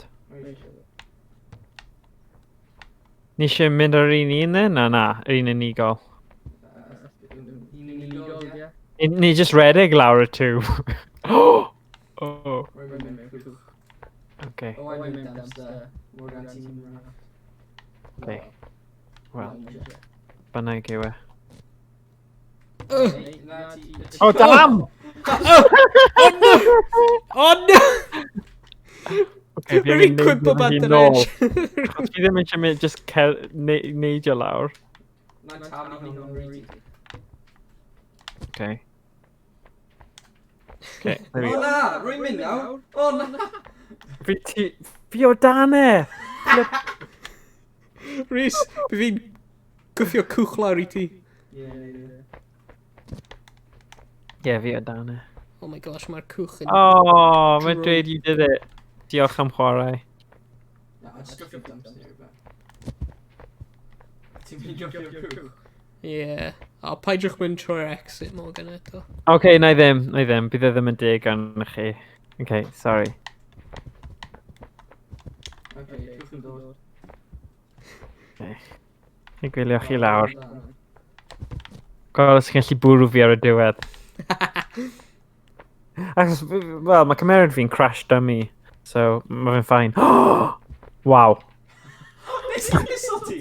Ni eisiau mynd ar un un then? Na, na, yr un unigol. Un unigol, ie. Ni just redeg lawr y tube. Oh! Rwy'n mynd mewn cwch. Okay. Oh, I'm mewn dumpster. Morgan, ti'n mynd raft. Okay. Wel, bynnag yw e. Ugh. Na, ti... Oh, damn! Oh no! Oh no! Okay, fi Rwy'n angen cwympo neidio bant hi yr nôl. edge. Achos fi ddim eisiau mynd just neidio lawr. Na, taflu hi nôl reit. Okay. Okay, there we O go. na, rwy'n mynd nawr. O na! Fi ti... Fi o dan e! Rhys, fi fi'n gwthio cwch lawr i ti. Ie, ie. Ie, fi o dan e. Oh my gosh, mae'r cwch yn... Oh, mae'n Drwg. dweud you did it. Diolch am chwarae. Na, just gwthio dumpster neu rhywbeth. Ti'n mynd i gwthio'r cwch? Yeah. O, paidwch mynd trwy'r exit, Morgan, eto. Okay, na i ddim, na i ddim. Bydd e ddim yn deg arnoch chi. Okay, sorry. Okay, cwch yn dod. I gwylio chi lawr. Gweld os chi'n gallu bwrw fi ar y diwedd. Achos, wel, mae cymeriad fi'n crash dummy. So, mae fe'n fine. Wow. Nes i missile ti?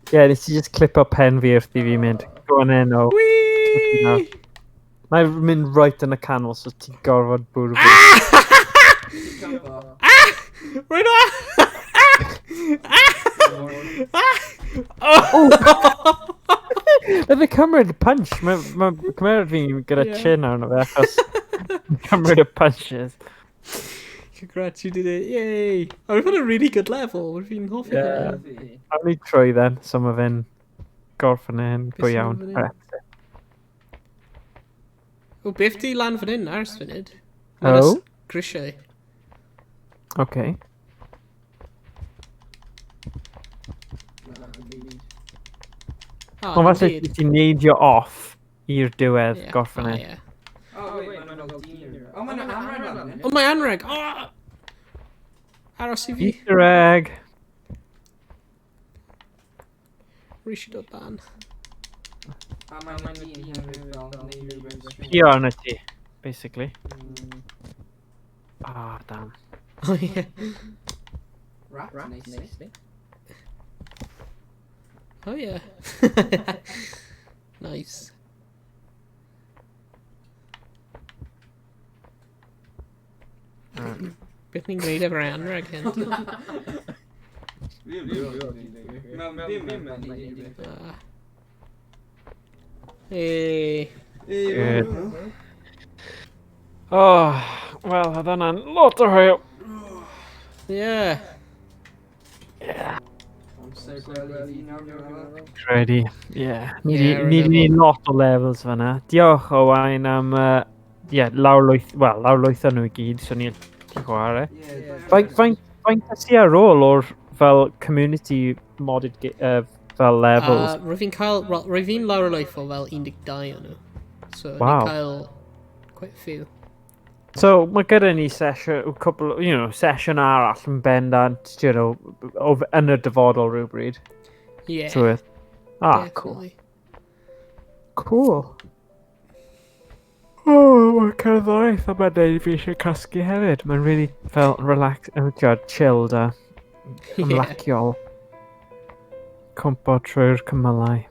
Ie, yeah, nes i just clipo pen fi wrth i fi mynd. Go on in, oh. Whee! Mae'n mynd right yn y canol, so ti'n gorfod bwrw fi. Cympo. Rwy'n o! Ah! Oh! Bydd y cymryd punch. Mae ma cymeriad fi'n gyda Ie. chin arno fe, achos cymryd y punches. Congrats, you did it. Yay! Oh, we've had a really good level. Rwy'n fi'n hoffi Yeah. hwnna. Awn ni trwy then, so mae fe'n gorffen yn Beth go sy'n iawn. fan hyn? Yr exit. O, beth di lan fan hyn, aros funud? Oh. Grisiau. Okay. Na, byd. Ah, Ond falle dim byd. ti'n neidio off i'r diwedd Ie. gorffen Ah, e. ie. Oh, wait, mae'n fel dyn neu rhywbeth. Oh, mae'n anrheg lan fan hyn. O, mae anreg! Oh! Aros i fi. Easter egg! Rwy eisiau dod lan. A mae'n dyn hefyd fel neu rhywbeth. strange. Pio arno ti, basically. Ah, damn. O, ie. Rat, nicely. Oh, ie. Nice. Beth ni'n gwneud efo'r anreg hyn? Ddim yn mynd i rhywbeth. Ah. Hey. Good. Oh, wel, oedd hwnna'n lot o hwyl. Yeah. Amser gwely fi nawr, dwi'n meddwl. Credu, ie. Ni Ie, di rwy'n ni di meddwl. lot o levels fan'na. Diolch Owain am, ie, lawrlwyth, wel, lawrlwytho nhw i gyd, so ni'n gallu chwarae. Ie, da iawn. Faint ti ar ôl o'r fel community modded fel levels? Rwy fi'n cael, wel, rwy fi'n lawrlwytho fel 12 o nhw. So, Wow. ni'n cael quite a few. So mae gyda ni session, couple, session arall yn bendant, o, yn y dyfodol rhywbryd. Yeah. Trwy'r. Ah, cool. Definitely. Cool. Oh, mae cerddoriaeth yma'n neud fi eisiau cysgu hefyd. Mae'n really fel relax, oh, chilled a ymlaciol. Cwmpo trwy'r cymylau.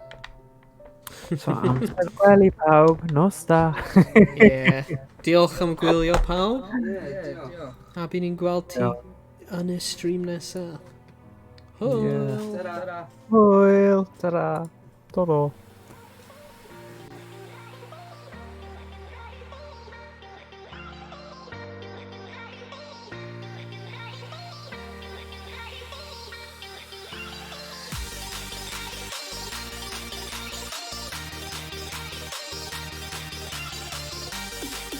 So amser gwely pawb, nos da. Yeah. Diolch am gwylio pawb. Ie, diolch. A bydd ni'n gweld ti yn y stream nesaf. Hwyl. Ta-ra. Hwyl, ta-ra. Do-do.